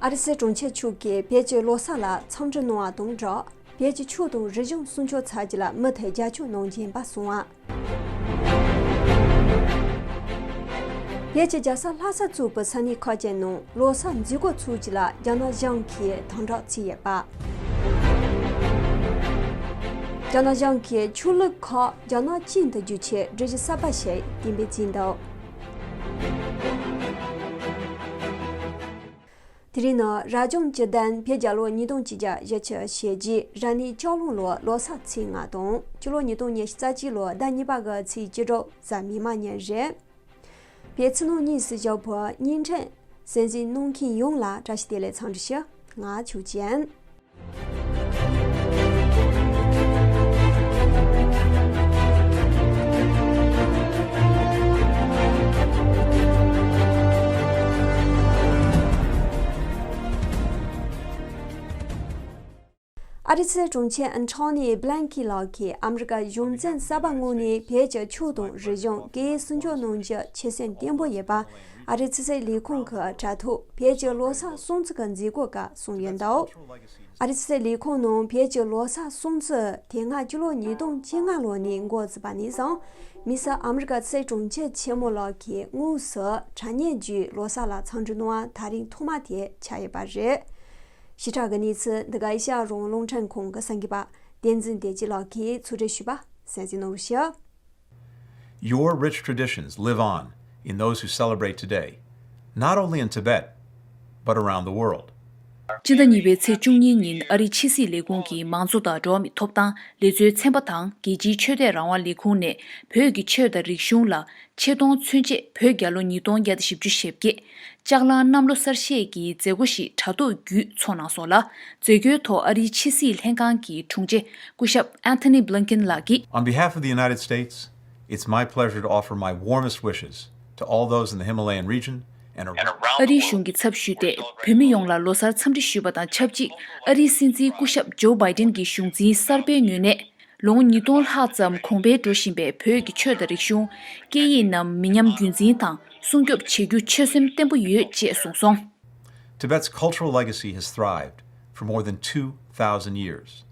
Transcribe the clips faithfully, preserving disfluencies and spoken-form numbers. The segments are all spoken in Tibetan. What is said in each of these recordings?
ཨ་རི་སི་གྲོང་ཁྱེར་ཕྱོགས་ཀྱིས་བོད་ཀྱི་ལོ་གསར་ལ་འཚམས་འདྲི་གནང་བ་དང་སྦྲགས། བོད་ཀྱི་ཆོས་དང་རིག་གཞུང་སྲུང་སྐྱོབ་ཚར་གྱི་ལ་མུ་མཐུད་རྒྱབ་སྐྱོར་གནང་རྒྱུ་ཡིན་པ་གསུངས་བ། བོད་ཀྱི་རྒྱལ་ས་ལྷ་ས་གཙོས་པའི་ས་གནས་ཁག་ཅིག་ནང་ལོ་གསར་མཛད་སྒོ་ཚོགས་རྒྱུ་ལ་རྒྱ་ནག་གཞུང་གིས་དམ་དྲག་བྱས་ཡོད་པ། རྒྱ་ནག་གཞུང་གིས་ཆོས་ལུགས་ཁག་རྒྱ་ནག་ཅན་དུ་བསྒྱུར་ཆེད་སྒྲིག་གཞི་གསར་པ་ཞིག་གཏན་འབེབས་བྱས་འདུག་དེ་རིང་ནི་རབ་བྱུང་བཅུ་བདུན། བོད་རྒྱལ་ལོ་ཉིས་སྟོང་ཆིག་བརྒྱ་བཞི་བཅུ་ཞེ་བརྒྱད། རབ་གནས་ལྕགས་གླང་ལོ་ལོ་གསར་ཚེས་ལྔ་དང་སྤྱི་ལོ་ཉིས་སྟོང་ཉི་ཤུ་རྩ་གཅིག་ལོ་ཟླ་གཉིས་པ་གི་ཚེས་བཅུ་དྲུག་གཟའ་མིག་དམར་ཉིན་རེད། བོད་ཕྱི་ནང་གཉིས་སུ་བཞུགས་པའི་བརྙན་འཕྲིན་གསན་གཟིགས་གནང་མཁན་ཡོངས་ལ་བཀྲ་ཤིས་བདེ་ལེགས་འཚམས་འདྲི་ཞུ། ང་ཆོས་ཅན། ཨ་རི་སི་གྲོང་ཁྱེར་ཨན་ཐོ་ནི་བྷི་ལན་ཀེན་ལགས་ཀྱིས་ཨ་མི་རི་ཀ་གཞུང་འཛིན་གསར་པ་ངོས་ནས་བོད་ཀྱི་ཆོས་དང་རིག་གཞུང་སྐད་ཡིག་སྲུང་སྐྱོབ་གནང་རྒྱུ་ཆོད་སེམས་བརྟན་པོ་ཡོད་པ། ཨ་རི་སི་སི་ལས་ཁུངས་ཀྱི་དྲ་ཐོག་བོད་ཀྱི་ལོ་གསར་སྲུང་བརྩི་གི་མཛད་སྒོ་སྐབས་གསུངས་ཡོད་འདུག་ཨ་རི་སི་སི་ལས་ཁུངས་ནང་བོད་ཀྱི་ལོ་གསར་སྲུང་བརྩི་དེ་སྔ་སྤྱི་ལོ་ཉིས་སྟོང་བཅོ་ལྔ་ལོ་ནས་འགོ་བཙུགས་པ་ནས་བཟུང་། མི་སེར་ཨ་མི་རི་ཀ་སི་གྲོང་ཁྱེར་ཆེན་མོ་ལགས་ཀྱིས་དངོས་སུ་དྲ་བརྙན་བརྒྱུད་ལོ་གསར་ལ་འཚམས་འདྲི་གནང་བ་ད་རིང་ཐོག་མ་དེ་ཆགས་ཡོད་པ་རེད། ཞིབ་ཕྲ་གི་གནས་ཚུལ་འདི་ག་ཨེ་ཤ་ཡ་རང་དབང་རླུང་འཕྲིན་ཁང་གི་གསར་འགོད་པ་བསྟན་འཛིན་བདེ་སྐྱིད་ལགས་ཀྱིས་ཕྱོགས་སྒྲིག་ཞུས་པ་གསན་གཟིགས་གནང་རོགས་ཞུ། Your rich traditions live on in those who celebrate today, not only in Tibet, but around the world. སྤྱི་ཟླ་གཉིས་པའི་ཚེས་བཅུ་གཉིས་ཉིན་ཨ་རིའི་ཕྱི་སྲིད་ལས་ཁུངས་ཀྱི་མང་གཙོ་དང་འགྲོ་བ་མིའི་ཐོབ་ཐང་ལས་འཛིན་ཚན་པ་དང་རྒྱལ་སྤྱིའི་ཆོས་དད་རང་དབང་ལས་ཁུངས་ནས་བོད་ཀྱི་ཆོས་དང་རིག་གཞུང་ལ་ཆེ་མཐོང་མཚོན་ཆེད་བོད་རྒྱལ་ལོ་ཉིས་སྟོང་བརྒྱ་དང་བཞི་བཅུ་ཞེ་བརྒྱད་ལྕགས་གླང་གནམ་ལོ་གསར་བཞད་ཀྱི་མཛད་སྒོ་ཞིག་དྲ་ཐོག་བརྒྱུད་ཚོགས་གནང་སོང་ལ། མཛད་སྒོའི་ཐོག་ཨ་རིའི་ཕྱི་སྲིད་ལྷན་ཁང་གི་དྲུང་ཆེ་སྐུ་ཞབས་Antony Blinken་ལགས་ཀྱིས། On behalf of the United States, it's my pleasure to offer my warmest wishes to all those in the Himalayan region and around the world. ཨ་རིའི་གཞུང་གི་ཚབ་ཞུས་ཏེ་བོད་མི་ཡོངས་ལ་ལོ་གསར་འཚམས་འདྲི་ཞུས་པ་དང་ཆབས་ཅིག་ཨ་རིའི་སྲིད་འཛིན་སྐུ་ཞབས་ཇོ་བྷའི་ཏིན་གྱི་གཞུང་འཛིན་གསར་པའི་ངོས་ནས། ལོ་ངོ་ཉིས་སྟོང་ལྷག་ཙམ་གོང་འཕེལ་འགྲོ་བཞིན་པའི་བོད་ཀྱི་ཆོས་དང་རིག་གཞུང་། སྐད་ཡིག་རྣམས་མི་ཉམས་རྒྱུན་འཛིན་དང་སྲུང་སྐྱོབ་བྱེད་རྒྱུ་ཆོད་སེམས་བརྟན་པོ་ཡོད་ཅེས་གསུངས་སོང་། Tibet's cultural legacy has thrived for more than two thousand years.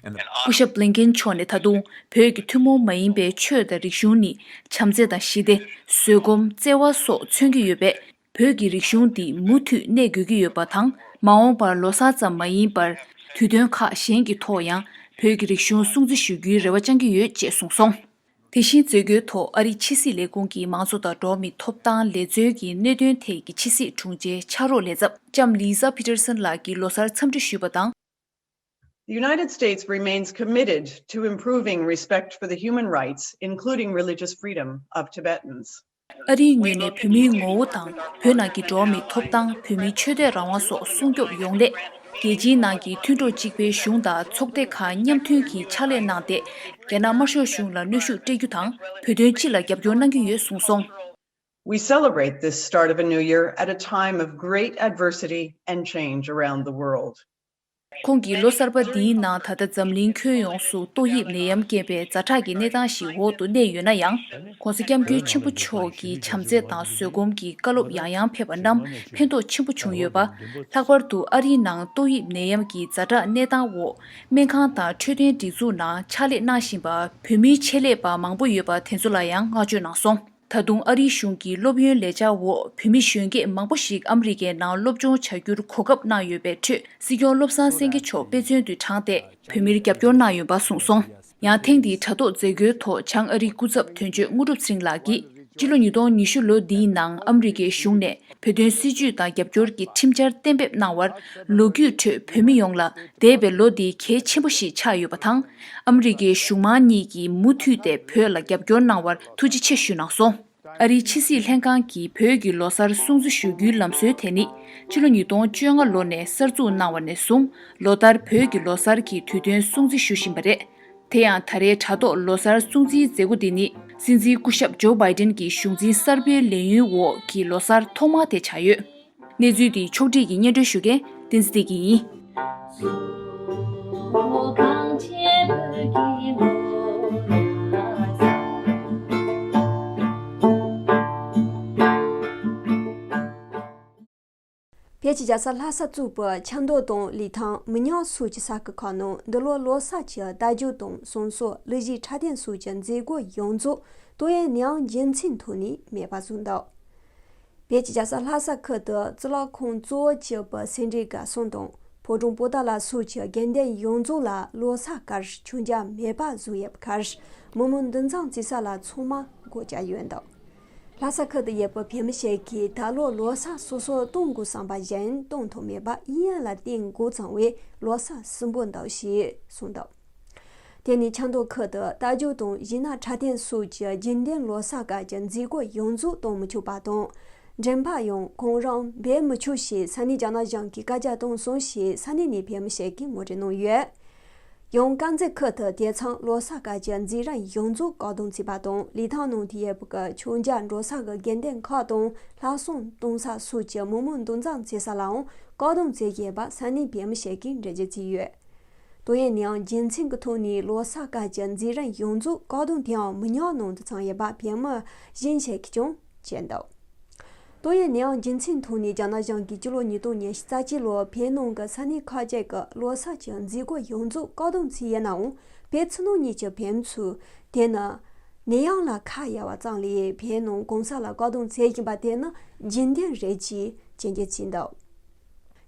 And the སྐུ་ཞབས་བྷི་ལིན་ཀེན་མཆོག་ནས་ད་དུང་བོད་ཀྱི་ཐུན་མོང་མ་ཡིན་པའི་ཆོས་དང་རིག་གཞུང་ནི་བྱམས་བརྩེ་དང་ཞི་བདེ། བཟོད་སྒོམ། བརྩེ་བ་སོགས་མཚོན་གྱི་ཡོད་པས། བོད་ཀྱི་རིག་གཞུང་འདི་མུ་མཐུད་གནས་དགོས་ཀྱི་ཡོད་པ་དང་། མ་འོངས་པར་ལོ་གསར་ཙམ་མ་ཡིན་པར། དུས་སྟོན་ཁག་གཞན་གྱི་ཐོག་ཡང་བོད་ཀྱི་རིག་གཞུང་སྲུང་བརྩི་ཞུ་རྒྱུའི་རེ་བ་བཅང་གི་ཡོད་ཅེས་གསུངས་སོང་། དེ་བཞིན་མཛད་སྒོའི་ཐོག་ཨ་རིའི་ཕྱི་སྲིད་ལས་ཁུངས་ཀྱི་མང་གཙོ་དང་འགྲོ་བ་མིའི་ཐོབ་ཐང་ལས་འཛོལ་གྱི་གནད་དོན་ཐད་ཀྱི་ཕྱི་སྲིད་དྲུང་ཆེ་ཕྱག་རོགས་ལས་ཚབ་ལྕམ་Lisa Peterson་ལགས་ཀྱིས་ལོ་གསར་འཚམས་འདྲི་ཞུས་པ་དང་། The United States remains committed to improving respect for the human rights, including religious freedom, of Tibetans. ཨ་རིའི་ངོས་ནས་བོད་མིའི་ངོ་བོ་དང་བོད་ནང་གི་འགྲོ་བ་མིའི་ཐོབ་ཐང་། བོད་མིའི་ཆོས་དད་རང་དབང་སོགས་སྲུང་སྐྱོབ་ཡོང་སླད། རྒྱལ་སྤྱིའི་ནང་གི་མཐུན་གྲོགས་གཅིག་པའི་གཞུང་དང་ཚོགས་སྡེ་ཁག་མཉམ་མཐུན་གྱིས་ཕྱག་ལས་གནང་སྟེ། རྒྱ་ནག་དམར་ཤོག་གཞུང་ལ་གནོན་ཤུགས་སྤྲད་རྒྱུ་དང་། བོད་དོན་སྤྱི་ལ་རྒྱབ་སྐྱོར་གནང་གི་ཡོད་གསུངས་སོང་། We celebrate this start of a new year at a time of great adversity and change around the world. ཁོང་གིས་ལོ་གསར་པ་འདིའི་ནང་ད་ལྟ་འཛམ་གླིང་ཁྱོན་ཡོངས་སུ་ཏོག་དབྱིབས་ནད་ཡམས་རྐྱེན་པས་ཛ་དྲག་གི་གནས་སྟངས་ཤིག་འོག་ཏུ་གནས་ཡོད་ན་ཡང་། ྋགོང་ས་ྋསྐྱབས་མགོན་ཆེན་པོ་མཆོག་གི་བྱམས་བརྩེ་དང་བཟོད་སྒོམ་གྱི་བཀའ་སློབ་ཡང་ཡང་ཕེབས་པ་རྣམས་ཕན་ཐོགས་ཆེན་པོ་བྱུང་ཡོད་པ། ལྷག་པར་དུ་ཨ་རིའི་ནང་ཏོག་དབྱིབས་ནད་ཡམས་ཀྱི་ཛ་དྲག་གནས་སྟངས་འོག་སྨན་ཁང་དང་འཕྲོད་བསྟེན་སྒྲིག་འཛུགས་ནང་ཕྱག་ལས་གནང་བཞིན་པ་བོད་མིའི་ཆེད་ལས་པ་མང་པོ་ཡོད་པ་དེ་ཚོ་ལ་ཡང་བསྔགས་བརྗོད་གནང་སོང་། ད་དུང་ཨ་རིའི་གཞུང་གིས་སློབ་ཡོན་ལས་འཆར་འོག་བོད་མི་གཞོན་སྐྱེས་མང་པོ་ཞིག་ཨ་མི་རི་ཀའི་ནང་སློབ་སྦྱོང་བྱ་རྒྱུར་གོ་སྐབས་གནང་ཡོད་པའི་ཁྲོད། སྲིད་སྐྱོང་བློ་བཟང་སེང་གེ་མཆོག་དཔེ་མཚོན་དུ་དྲངས་ཏེ། བོད་མིར་རྒྱབ་སྐྱོར་གནང་ཡོད་པ་གསུངས་སོང་། ཡང་ཐེངས་འདིའི་དྲ་ཐོག་མཛད་སྒོའི་ཐོག་བྱང་ཨ་རིའི་སྐུ་ཚབ་དོན་གཅོད་དངོས་གྲུབ་ཚེ་རིང་ལགས་ཀྱིས། སྤྱི་ལོ་ཉིས་སྟོང་ཉི་ཤུ་ལོ་འདིའི་ནང་ཨ་མི་རི་ཀའི་གཞུང་ནས། བོད་དོན་སྲིད་བྱུས་དང་རྒྱབ་སྐྱོར་གྱི་ཁྲིམས་འཆར་གཏན་འབེབས་གནང་བར། ལོ་རྒྱུས་ཁྲོད་བོད་མི་ཡོངས་ལ་འདས་པའི་ལོ་འདི་གལ་ཆེན་པོ་ཞིག་ཆགས་ཡོད་པ་དང་། ཨ་མི་རི་ཀའི་གཞུང་མང་གཉིས་ཀྱིས་མུ་མཐུད་དེ་བོད་ལ་རྒྱབ་སྐྱོར་གནང་བར་ཐུགས་རྗེ་ཆེ་ཞུས་གནང་སོང་། ཨ་རིའི་ཕྱི་སྲིད་ལྷན་ཁང་གིས་བོད་ཀྱི་ལོ་གསར་སྲུང་བརྩི་ཞུ་རྒྱུའི་ལམ་སྲོལ་དེ་ནི། ཕྱི་ལོ་ཉིས་སྟོང་བཅོ་ལྔ་ལོ་ནས་གསར་འཛུགས་གནང་བ་ནས་བཟུང་། ལོ་ལྟར་བོད་ཀྱི་ལོ་གསར་གྱི་དུས་སྟོན་སྲུང་བརྩི་ཞུ་བཞིན་པ་རེད། དེ་ཡང་ད་རེས་དྲ་ཐོག་ལོ་གསར་སྲུང་བརྩིའི་མཛད་སྒོ་འདི་ནི། སྲིད་འཛིན་སྐུ་ཞབས་ཇོ་བྷའི་ཏིན་གྱི་གཞུང་འཛིན་གསར་པའི་ལས་ཡུན་འོག་གི་ལོ་གསར་ཐོག་མ་དེ་ཆགས་ཡོད། གནས་ཚུལ་འདི་ཕྱོགས་བསྒྲིགས་ཀྱིས་སྙན་སྒྲོན་ཞུ་མཁན་བསྟན་འཛིན་བདེ་སྐྱིད་ཡིན། བོད་ཀྱི་རྒྱལ་ས་ལྷ་ས་གཙོས་པའི་ཆབ་མདོ་དང་ལི་ཐང་མི་ཉག་སོགས་ཀྱི་ས་ཁུལ་ཁག་ནང་འདི་ལོའི་ལོ་གསར་གྱི་རྟ་རྒྱུག་དང་གསང་སྲོག་གླུ་གཞས་འཁྲབ་སྟོན་སོགས་ཀྱི་མཛད་སྒོ་ཡོངས་རྫོགས་ཏོག་དབྱིབས་ནད་ཡམས་རྒྱུ་མཚན་ཐོག་ནས་མེད་པ་བཟོས་འདུག་བོད་ཀྱི་རྒྱལ་ས་ལྷ་ས་ཁུལ་དུ་གཙུག་ལག་ཁང་གཙོ་བོ་གཅིག་པའི་སེ་འབྲས་དགའ་གསུམ་དང་ཕོ་བྲང་པོ་ཏཱ་ལ་སོགས་ཀྱི་དགོན་སྡེ་ཡོངས་རྫོགས་ལ་ལོ་གསར་ཁར་མཆོད་མཇལ་མེད་པ་བཟོས་ཡོད་པའི་ཁར་མི་མང་འདུ་འཛོམས་བྱེད་ས་ལ་ཚང་མ་སྒོ་བརྒྱབ་ཡོད་འདུག་ལྷ་ས་ཁུལ་དུ་ཡོད་པའི་བོད་མི་ཞིག་གིས་ད་ལོ་ལོ་གསར་སོ་སོ་གཏོང་དགོས་བསམ་པ་བཞིན་གཏོང་ཐུབ་མེད་པ་དབྱིན་ཡུལ་ལ་བརྟེན་དགོས་ཙང་བས་ལོ་གསར་སུན་པོ་འདུག་ཞེས་གསུངས་འདུག་དེ་ནི་ཆབ་མདོ་ཁུལ་དུ་རྟ་རྒྱུག་དང་གཞས་སྣ་འཁྲབ་སྟོན་སོགས་ཀྱི་རྒྱུན་ལྡན་ལོ་གསར་སྐབས་ཀྱི་མཛད་སྒོ་ཡོངས་རྫོགས་གཏོང་མི་ཆོག་པ་དང་། འགྲེམས་སྤེལ་ཡང་གང་རུང་འབད་མི་ཆོག་ཞེས་ས་གནས་རྒྱ་ནག་གཞུང་གིས་བཀའ་རྒྱ་བཏང་སོང་ཞེས་ས་གནས་ནས་བོད་མི་ཞིག་གིས་ངོ་སྤྲོད་གནང་ཡོད། ཡང་དཀར་མཛེས་ཁུལ་དུ་དེ་མཚུངས་ལོ་གསར་སྐབས་ཀྱི་མཛད་རིམ་ཡོངས་རྫོགས་བཀག་སྡོམ་བྱས་པ་དང་ལི་ཐང་ནང་དུ་ཡོད་པའི་མཆོད་མཇལ་འགྲོ་ས་གི་དགོན་སྡེ་ཁག་དང་ལྷ་བསང་གཏོང་ས་སོགས་ཀྱི་མི་མང་འདུ་འཛོམས་བྱེད་ས་ལའང་བཀག་སྡོམ་བྱས་ཡོད་པ་ས་གནས་བོད་མི་ཞིག་གིས་འགྲེལ་བརྗོད་བྱས་ཡོད། ཏོག་དབྱིབས་ནད་ཡམས་རྒྱུ་མཚན་གྱི་ཐོག་ནས་ལོ་གསར་སྐབས་ཀྱི་མཛད་རིམ་ཡོངས་རྫོགས་བཀག་སྡོམ་དེའང་མི་ཉག་ནང་དུ་ཚང་ཡོད་པ་བོད་མི་གཞན་ཞིག་གིས་ཀྱང་བརྗོད་འདུག་ཏོག་དབྱིབས་ནད་ཡམས་རྒྱུ་མཚན་ཐོག་ནས་རྒྱ་ནག་གཞུང་གིས་སྤྱི་ལོ་ཉིས་སྟོང་ཉི་ཤུ་རྩ་གཅིག་ལོར་བོད་ནང་གི་ས་གནས་ཁག་ཅིག་གི་ལོ་གསར་གྱི་མཛད་སྒོ་ཡོངས་རྫོགས་བཀག་སྡོམ་བྱས་ཡོད་ནའང་བོད་ཕྱི་ནང་གཉིས་ཀྱི་བོད་མི་ཚོས་དེ་ནི་ནད་ཡམས་ལ་ཁག་ཡོད་པ་ཙམ་ལས་བོད་ནང་གང་ས་ལ་བཀག་སྡོམ་བྱེད་བཞིན་པ་དེ་ནི་རྒྱུན་ལྡན་རེད་ཅེས་སྐྱོན་བརྗོད་བྱས་འདུག་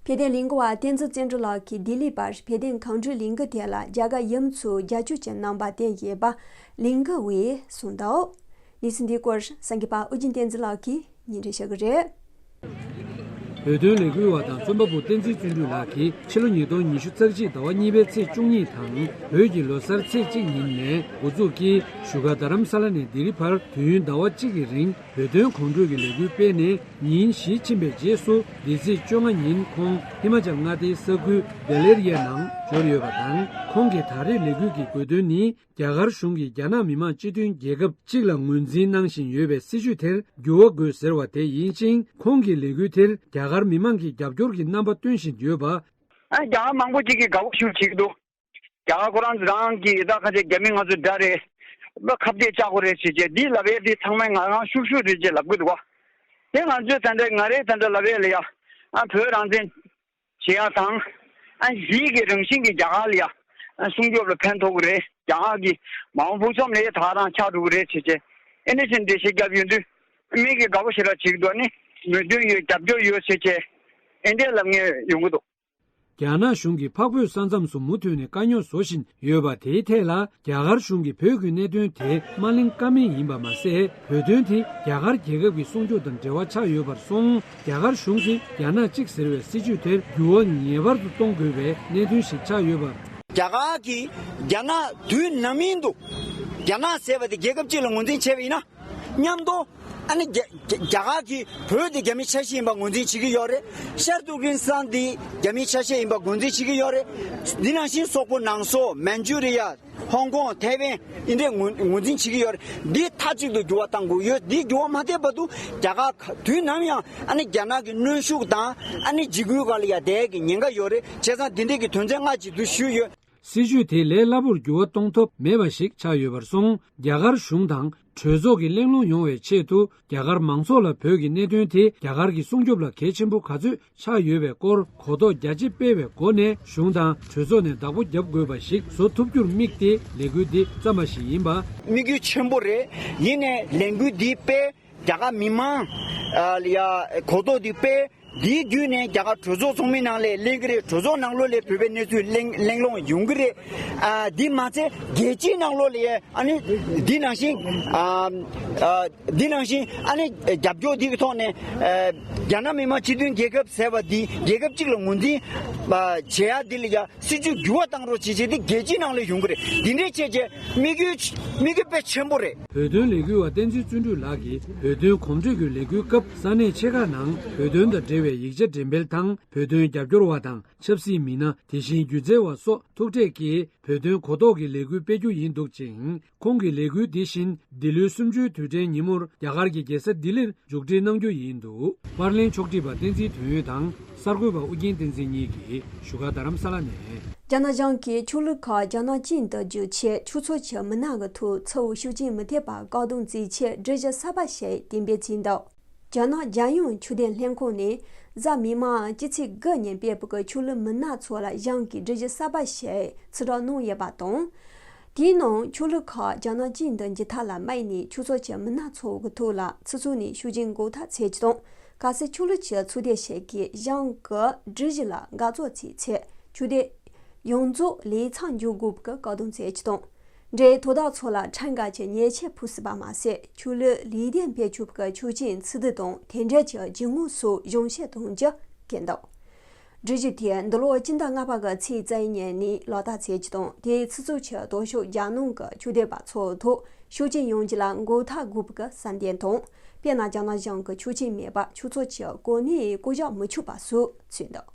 བོད་དོན་ལས་འགུལ་བ་བསྟན་འཛིན་བརྩོན་འགྲུས་ལགས་ཀྱིས་ལྡི་ལི་བར་བོད་དོན་གང་ཟུར་ལས་འགུལ་དེ་ལ་རྒྱ་གར་ཡུལ་མི་ཚོས་རྒྱབ་སྐྱོར་གྱི་རྣམ་པ་བསྟན་ཡོད་པ་ལས་འགུལ་བས་གསུངས་འདུག་གནས་ཚུལ་འདིའི་སྐོར་གསར་འགོད་པ་ཨོ་རྒྱན་བསྟན་འཛིན་ལགས་ཀྱིས་སྙན་སྒྲོན་ཞུ་གི་རེད། བོད་དོན་ལས་འགུལ་བ་དང་རྩོམ་པ་པོ་བསྟན་འཛིན་བརྩོན་འགྲུས་ལགས་ཀྱིས་ཕྱི་ལོ་ཉིས་སྟོང་ཉི་ཤུ་རྩ་གཅིག་ཟླ་བ་གཉིས་པའི་ཚེས་བཅུ་གཉིས་དང་བོད་ཀྱི་ལོ་གསར་ཚེས་གཅིག་ཉིན་ནས་འགོ་འཛུགས་ཀྱིས་བཞུགས་སྒར་རྡ་རམ་ས་ལ་ནས་ལྡི་རི་བར་དུས་ཡུན་ཟླ་བ་གཅིག་གི་རིང་བོད་དོན་གོམ་བགྲོད་ཀྱི་ལས་འགུལ་སྤེལ་ནས་ཉིན་བཞི་ཕྱིན་པའི་རྗེས་སུ་འདི་ཚེས་བཅོ་ལྔ་ཉིན་ཁོང་ཧི་མ་ཅལ་མངའ་སྡེའི་ས་ཁུལ་བེ་ལེ་རི་ཡ་ནང་འབྱོར་ཡོད་པ་དང་། ཁོང་གི་ད་རེས་ལས་འགུལ་གྱི་དགོས་དོན་ནི་རྒྱ་གར་གཞུང་གིས་རྒྱ་ནག་མི་དམངས་སྤྱི་མཐུན་རྒྱལ་ཁབ་གཅིག་ལ་ངོས་འཛིན་གནང་བཞིན་ཡོད་པའི་སྲིད་བྱུས་དེར་འགྱུར་བ་དགོས་ཟེར་བ་དེ་ཡིན་ཞིང་། ཁོང་གི་ལས་འགུལ་དེར་རྒྱ་གར་མི་དམངས་ཀྱིས་རྒྱབ་སྐྱོར་གྱི་རྣམ་པ་སྟོན་བཞིན་ཡོད་པ། ཨ་རྒྱ་གར་མང་པོ་ཅིག་གིས་དགའ་པོ་ཞེ་པོ་བྱེད་ཀྱི་འདུག་རྒྱ་གར་ཁོ་རང་ཚོ་རང་གི་ད་ཁ་ཆེ་རྒྱ་མི་ང་ཚོ་དགྲ་རེད། ད་ཁ་གཏད་བཅག་དགོས་རེད་ཟེར་བྱས་འདི་ལབ་ཡས་འདི་ཚང་མས་ང་རང་ཤུགས་ཤུགས་རེད་ཅེས་ལབ་གི་འདུག་བ། དེ་ང་ཚོས་ད་ལྟ་ང་རེད་ད་ལྟ་ལབ་ཡས་ལ་ཡ། ཨ་བོད་རང་བཙན་བྱེད་ཡ་དང་། ཨ་ཡིད་ཀྱི་རང་བཞིན་གྱི་རྒྱ་གར་ལ་ཡ། ཨ་སྲུང་སྐྱོབ་ལ་ཕན་ཐོགས་ཀྱི་རེད། རྒྱ་གར་གྱི་མ་འོངས་ཕུགས་བསམ་ལ་ཡ་ད་རང་ཆགས་འགྲོ་གི་རེད་ཟེར་བྱས། ཨེ་འདྲ་ཞིག་འགྲེལ་བཤད་བརྒྱབ་ཡོང་དུས། མི་གིས་དགའ་པོ་ཞེ་དྲག་བྱེད་ཀྱི་འདུག་ཨ་ནི་མོས་མཐུན་ཡོད་རྒྱབ་སྐྱོར་ཡོད་ཟེར་བྱས། ཨེ་འདྲ་ལབ་མཁན་ཡོང་གི་འདུག་རྒྱ་ནག་གཞུང་གིས་འཕགས་བོད་ས་མཚམས་སུ་མུ་མཐུད་ནས་དཀའ་རྙོག་བཟོ་བཞིན་ཡོད་པ་དེའི་ཐད་ལ། རྒྱ་གར་གཞུང་གིས་བོད་ཀྱི་གནད་དོན་དེ་མ་གླེང་ཀ་མེད་ཡིན་པ་མ་ཟད། བོད་དོན་དེ་རྒྱ་གར་རྒྱལ་ཁབ་ཀྱི་སྲུང་སྐྱོབ་དང་འབྲེལ་བ་ཆགས་ཡོད་པར་སོང་། རྒྱ་གར་གཞུང་གིས་རྒྱ་ནག་གཅིག་ཟེར་བའི་སྲིད་བྱུས་དེར་འགྱུར་བ་ངེས་པར་དུ་གཏོང་དགོས་པའི་གནད་དོན་ཞིག་ཆགས་ཡོད་པ། རྒྱ་གར་གྱིས་རྒྱ་ནག་དུས་ནམ་ཡིན་དུ་རྒྱ་ནག་ཟེར་བ་དེ་རྒྱལ་ཁབ་གཅིག་ལ་ངོས་འཛིན་བྱས་པ་ཡིན་ན། མཉམ་དུ་ཨ་ནི་རྒྱ་རྒྱ་རྒྱ་གར་གྱིས་བོད་དེ་རྒྱ་མིའི་ཆ་ཤས་ཡིན་པ་ངོས་འཛིན་བྱེད་ཀྱི་ཡོད་རེད། ཤར་ཏུར་ཀི་སི་ཐན་དེ་རྒྱ་མིའི་ཆ་ཤས་ཡིན་པ་ངོས་འཛིན་བྱེད་ཀྱི་ཡོད་རེད། འདི་ནང་བཞིན་སོག་པོ་ནང་སོག་མན་ཇུ་རི་ཡ། ཧོང་ཀོང་། ཐའེ་ཝན། འདི་འདྲའི་ངོས་ངོས་འཛིན་བྱེད་ཀྱི་ཡོད་རེད། འདི་མཐའ་གཅིག་ཏུ་འགྱུར་བ་གཏང་དགོས་ཡོད། འདི་འགྱུར་བ་མ་ཐེབས་བར་དུ་རྒྱ་གར་དུས་ནམ་ཡང་ཨ་ནི་རྒྱ་ནག་གི་གནོན་ཤུགས་དང་ཨ་ནི་འཇིགས་སྐུལ་སྒང་ལ་ཡ་བསྡད་ཀྱི་ཉེན་ཁ་ཡོད་རེད། བྱས་ཙང་འདི་འདྲའི་གི་དོན་ཚན་ལྔ་གཅིག་ཏུ་ཞུས་ཡོད། སྲིད་བྱུས་དེ་ལས་སླ་པོར་འགྱུར་བ་གཏོང་ཐབས་མེད་པ་ཞིག་ཆགས་ཡོད་པར་སོང་། རྒྱ་གར་གཞུང་དང་གྲོས་ཚོགས་ཀྱི་གླེང་སློང་ཡོང་བའི་ཆེད་དུ། རྒྱ་གར་མང་ཚོགས་ལ་བོད་ཀྱི་གནད་དོན་དེ་རྒྱ་གར་གྱི་སྲུང་སྐྱོབ་ལ་གལ་ཆེན་པོ་ག་ཚོད་ཆགས་ཡོད་པའི་སྐོར་གོ་རྟོགས་རྒྱ་ཆེ་སྤེལ་བའི་སྒོ་ནས། གཞུང་དང་གྲོས་ཚོགས་ནས་བདག་པོ་རྒྱབ་དགོས་པ་ཞིག་བཟོ་ཐུབ་རྒྱུར་དམིགས་ཏེ་ལས་འགུལ་འདི་བརྩམས་པ་ཞིག་ཡིན་པ། དམིགས་ཡུལ་ཆེན་པོ་རེད། ཡིན་ནའི་ལས་འགུལ་འདི་སྤེལ། རྒྱ་གར་མི་མང་ལ་ཡ་གོ་རྟོགས་འདི་སྤེལ། འདིའི་བརྒྱུད་ནས་རྒྱ་གར་གྲོས་ཚོགས་ཚོགས་མི་ནང་ལ་གླེང་གི་རེད། གྲོས་ཚོགས་ནང་ལོགས་ལ་བོད་པའི་གནས་ཚུལ་གླེང་གླེང་སློང་ཡོང་གི་རེད། ཨ་འདི་མ་ཚད་རྒྱལ་སྤྱིའི་ནང་ལོགས་ལ་ཡ་ཨ་ནི་འདི་ནང་བཞིན་ཨ་ཨ་འདི་ནང་བཞིན་ཨ་ནི་རྒྱབ་སྐྱོར་འདི་གི་ཐོག་ནས་ཨ་རྒྱ་ནག་མི་དམངས་སྤྱི་མཐུན་རྒྱལ་ཁབ་ཟེར་བ་འདི་རྒྱལ་ཁབ་གཅིག་ལ་ངོས་འཛིན་ཨ་བྱེད་ཡ་འདི་ལ་ཡ་སྲིད་བྱུས་འགྱུར་བ་བཏང་རོགས་བྱེད་ཅེས་དེ་རྒྱལ་སྤྱིའི་ནང་ལ་ཡོང་གི་རེད། འདི་འདྲའི་བྱས་རྗེས་དམིགས་ཡུལ་དམིགས་ཡུལ་དཔེ་ཆེན་པོ་རེད། བོད་དོན་ལས་འགུལ་བ་བསྟན་འཛིན་བརྩོན་འགྲུས་ལགས་ཀྱིས་བོད་དོན་གོམ་བགྲོད་ཀྱི་ལས་འགུལ་སྐབས་ས་གནས་ཆེ་ཁག་ནང་བོད་དོན་དང་འབྲེལ་བའི་ཡིག་ཆ་འགྲེམས་སྤེལ་དང་། བོད་དོན་རྒྱབ་སྐྱོར་བ་དང་ཆབ་སྲིད་མི་སྣ། དེ་བཞིན་སྒྱུ་རྩལ་བ་སོགས་ཐུག་འཕྲད་ཀྱིས་བོད་དོན་གོ་རྟོགས་ཀྱི་ལས་འགུལ་སྤེལ་རྒྱུ་ཡིན་འདུག་ཅིང་། ཁོང་གི་ལས་འགུལ་འདི་བཞིན་འདི་ལོའི་གསུམ་བཅུའི་དུས་དྲན་ཉིན་མོར་རྒྱ་གར་གྱི་རྒྱལ་ས་ལྡི་ལིར་མཇུག་སྒྲིལ་གནང་རྒྱུ་ཡིན་འདུག་པར་ལེན་ཕྱོགས་སྒྲིག་པ་བསྟན་འཛིན་དོན་ཡོད་དང་གསར་འགོད་པ་ཨུ་རྒྱན་བསྟན་འཛིན་གཉིས་ཀྱིས་བཞུགས་སྒར་རྡ་རམ་ས་ལ་ནས། རྒྱ་ནག་གཞུང་གིས་ཆོས་ལུགས་ཁག་རྒྱ་ནག་ཅན་དུ་བསྒྱུར་ཆེད་ཆོས་ཚོགས་ཀྱི་མི་སྣ་གི་ཐོག་ཚུར་ཤུགས་རྐྱེན་མི་ཐེབས་པར་བཀག་སྡོམ་བྱེད་ཆེད་སྒྲིག་གཞི་གསར་པ་ཞིག་གཏན་འབེབས་བྱས་འདུག་རྒྱ་ནག་རྒྱལ་ཡོངས་ཆོས་དད་ལྷན་ཁང་ནས་གཟའ་མིག་དམར་སྤྱི་ཚེས་དགུ་ཉིན་སྤེལ་བའི་ཆོས་ལུགས་མི་སྣ་ཚོ་ལ་གཞུང་གིས་སྒྲིག་གཞི་གསར་པ་ཞིག་ཕྱིར་བསྒྲགས་གནང་ཡོད་པ་དང་། དེའི་ནང་ཆོས་ལུགས་ཁག་རྒྱ་ནག་ཅིག་འདི་འཇིག་ཐག་ལ་མ་ཡིན་ནས་ཆོས་ཚོགས་ཀྱི་མི་སྣ་ཚོ་གི་ཐོག་ལ་ཚུད་ཚོད་ནས་ཤུགས་རྐྱེན་འགོག་ཐབས་བྱེད་ཀྱི་དང་། གལ་སྲིད་ཆོས་ལུགས་ཀྱི་ཚོགས་སྡེ་ཞིག་གིས་གཞུང་གི་སྒྲིག་གཞི་ལ་འགལ་རྩོད་བྱས་ཚེ་ཆོས་སྡེ་ཡོངས་རྫོགས་ལས་མཚམས་འཇོག་དགོས་པའི་བཀག་སྡོམ་བྱེད་ཀྱི་དང་། འབྲེལ་ཡོད་དོ་བདག་ཚོ་ལ་ཁྲིམས་འགལ་གྱི་ཉེས་ཆད་ཕོག་སྲིད་པ་མ་ཟད། ཆོས་ལུགས་ལས་དོན་སྤེལ་ཆོག་པའི་ཆོག་མཆན་ཚིག་སྡུད་དང་དེ་འབྲེལ་གྱི་ཇུས་ངོ་སོགས་གཞུང་བཞེས་གཏོང་རྒྱུ་བཀོད་འདུག་སྒྲིག་གཞི་དེས་འདི་ལོ་སྤྱི་ཟླ་ལྔ་པ་གི་ཚེས་རྩ་བཞི་ཉིན་ནས་ལག་བསྟར་བྱེད་ཀྱི་དང་། དེའི་ཚེ་སྲོག་ཆེད་ལྡོག་ཕྱོགས་རྒྱ་ནག་གི་ཆོས་དད་པ་ཚོའི་ཐོག་ཤུགས་རྐྱེན་ཡོང་རྒྱུ་ལ་འགོག་ཐབས་དགོས་པའི་བསམ་གཏན་དང་། དཔེར་ན་རྒྱ་ནག་གཞུང་གི་ཆོག་མཆན་མེད་པར་ཆོས་ཚོགས་ཀྱི་གོ་གནས་བཀག་འཇོག་མི་ཆོག་པ་སོགས་གསུངས་འདུག་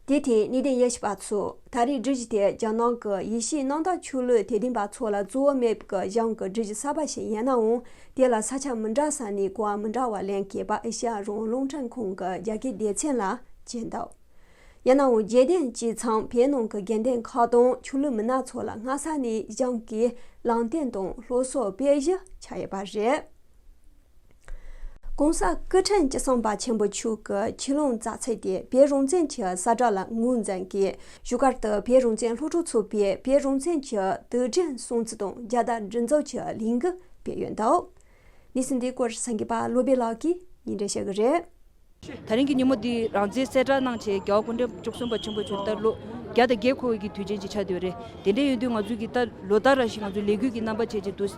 དེ་དེ་གནད་དོན་དབྱེ་ཞིབ་པ་ཚོས་ད་རེས་སྒྲིག་གཞི་དེ་རྒྱ་ནག་གི་ཡེ་ཤུའི་གནམ་བདག་ཆོས་ལུགས་དད་ལྡན་པ་ཚོ་ལ་གཙོ་བོ་དམིགས་པའི་གཞུང་གི་སྒྲིག་གཞི་གསར་པ་ཞིག་ཡིན་ནའང་། དེ་ལ་ས་ཆ་མི་འདྲ་ས་ནས་གོ་བ་མི་འདྲ་བ་ལེན་མཁན་པ་ཨེ་ཤ་ཡ་རང་དབང་རླུང་འཕྲིན་ཁང་གི་རྒྱ་སྐད་སྡེ་ཚན་ལ་བརྗོད་འདུག་ཡིན་ནའང་རྒྱལ་བསྟན་སྤྱི་ཚང་བོད་ནང་གི་དགེ་འདུན་ཁག་དང་ཆོས་ལུགས་མི་སྣ་ཚོ་ལ་སྔ་ས་ནས་གཞུང་གིས་ལམ་སྟོན་དང་སློབ་གསོ་སྤེལ་གཞི་ཆགས་ཡོད་པ་རེད། ༸གོང་ས་སྐུ་ཕྲེང་བཅུ་གསུམ་པ་ཆེན་པོ་མཆོག་གི་ཆོས་ལུང་དཀའ་ཚེགས་དེ་བོད་རང་བཙན་གྱི་གསལ་བསྒྲགས་ལ་ངོས་འཛིན་གྱིས་བཞུགས་སྒར་དུ་བོད་རང་བཙན་སློབ་ཕྲུག་ཚོགས་པས་བོད་རང་བཙན་གྱི་དུས་དྲན་སྲུང་བརྩི་དང་རྒྱལ་དར་སྒྲེང་འཛུགས་ཀྱི་ལས་འགུལ་སྤེལ་ཡོད་འདུག་གནས་ཚུལ་འདིའི་སྐོར་གསར་འགོད་པ་བློ་བྷེ་ལགས་ཀྱིས་སྙན་སྒྲོན་ཞུ་གི་རེད། ད་རིང་གི་ཉིན་མོ་འདི་རང་བཙན་གསལ་བསྒྲགས་གནང་བྱས་རྒྱལ་བ་སྐུ་ཕྲེང་བཅུ་གསུམ་པ་ཆེན་པོ་མཆོག་ད་ལོ་བརྒྱ་དང་བརྒྱད་འཁོར་བའི་གི་དུས་ཆེན་ཅིག་ཆགས་བསྡད་ཡོད་རེད། དེ་འདྲ་ཡིན་དུས་ང་ཚོ་གི་ད་ལོ་ལྟར་རང་བཞིན་ང་ཚོ་ལས་འགུལ་གྱི་རྣམ་པ་བྱས་ཀྱི་འདུག་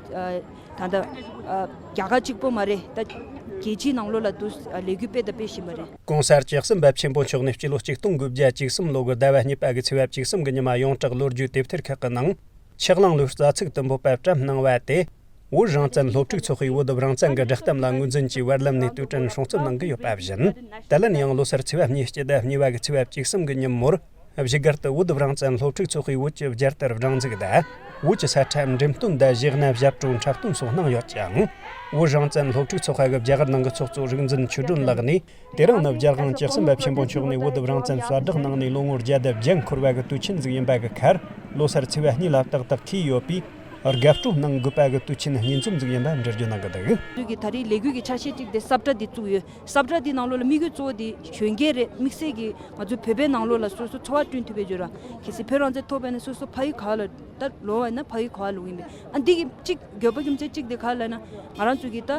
ད་ལྟ་རྒྱ་གར་གཅིག་པོ་མ་རེད། ད་རྒྱལ་སྤྱིའི་ནང་ལོགས་ལ་འདུག་ལས་འགུལ་སྤེལ་དང་སྤེལ་བཞིན་པ་རེད། ༸གོང་ས་བཅུ་གསུམ་པ་ཆེན་པོ་མཆོག་ནས་སྤྱི་ལོ་ཆིག་སྟོང་དགུ་བརྒྱ་བཅུ་གསུམ་ལོ་གི་ཟླ་བ་གཉིས་པ་གི་ཚེས་པ་བཅུ་གསུམ་གི་ཉི་མ་ཡོངས་གྲགས་ལོ་རྒྱུས་དེབ་ཐེར་ཁག་གི་ནང་། ཆག་ལང་ལོའི་རྩ་ཚིག་དུམ་བུ་པ་བཀྲམ་གནང་བ་དེ། བོད་རང་བཙན་སློབ་ཕྲུག་ཚོགས་པས་བོད་དུ་རང་བཙན་གྱི་བསྒྲགས་གཏམ་ལ་ངོས་འཛིན་གྱིས་བར་ལམ་ནས་དུས་དྲན་སྲུང་བརྩི་གནང་གི་ཡོད་པ་བཞིན། དེ་ལན་ཡང་ལོ་སར་ཚེས་པ་གཉིས་སྤྱི་ཟླ་གཉིས་པ་གི་ཚེས་པ་བཅུ་གསུམ་གི་ཉིན་མོར་བཞུགས་སྒར་དུ་བོད་དུ་རང་བཙན་སློབ་ཕྲུག་ཚོགས་པས་བོད་ཀྱི་རྒྱལ་དར་སྒྲེང་འཛུགས་དང་། བོད་ཀྱི་ས་ཁྲ་འགྲེམས་སྟོན་དང་གཞས་སྣ་ཞབས་བྲོ་འཁྲབ་སྟོན་སོགས་གནང་ཡོད་ཅིང་། བོད་རང་བཙན་སློབ་ཕྲུག་ཚོགས་པ་གི་རྒྱ་གར་ནང་གི་ཚོགས་གཙོ་རིག་འཛིན་ཆོས་སྒྲོན་ལགས་ནས། དེ་རིང་ནི་རྒྱལ་དབང་བཅུ་གསུམ་པ་ཆེན་པོ་མཆོག་ནས་བོད་དུ་རང་བཙན་གསལ་བསྒྲགས་གནང་ནས་ལོ་ངོ་བརྒྱ་དང་བརྒྱད་འཁོར་བ་གི་དུས་ཆེན་ཟིག་ཡིན་པ་གི་ཁར། ལོ་སར་ཚེས་པ་གཉིས་ལ་ཏག་ཏག་འཁེལ་ཡོད་པས། དགའ་སྤྲོ་གནང་དགོས་པ་གི་དུས་ཆེན་གཉིས་འཛོམས་ཟིག་ཡིན་པ་འགྲེལ་བརྗོད་གནང་གི་འདུག་ང་ཚོ་གི་ད་རེས་ལས་འགུལ་གྱི་ཆ་ཤས་གཅིག་དེ་ས་བཀྲ་འདི་བཙུགས་ཡོད། ས་བཀྲ་འདི་ནང་ལོགས་ལ་དམིགས་ཡུལ་གཙོ་བོ་འདི་གཞོན་སྐྱེས་རེད། དམིགས་བསལ་གྱིས་ང་ཚོ་བོད་པའི་ནང་ལོགས་ལ་སོ་སོ་འཚོ་བ་བསྐྲུན་ཐུབ་པའི་བརྗོད་ར། གལ་སྲིད་བོད་རང་བཙན་ཐོབ་པ་ཡིན་ན་སོ་སོ་ཕ་ཡུལ་ག་བ་ལ་ད་ལོག་པ་ཡིན་ན་ཕ་ཡུལ་ག་བ་ལོག་ཡིན་པས། ཨ་འདི་གི་གཅིག་འགྱོད་པ་རྒྱུ་མཚན་གཅིག་དེ་ག་རེ་ལབ་ན། ང་རང་ཚོ་གི་ད་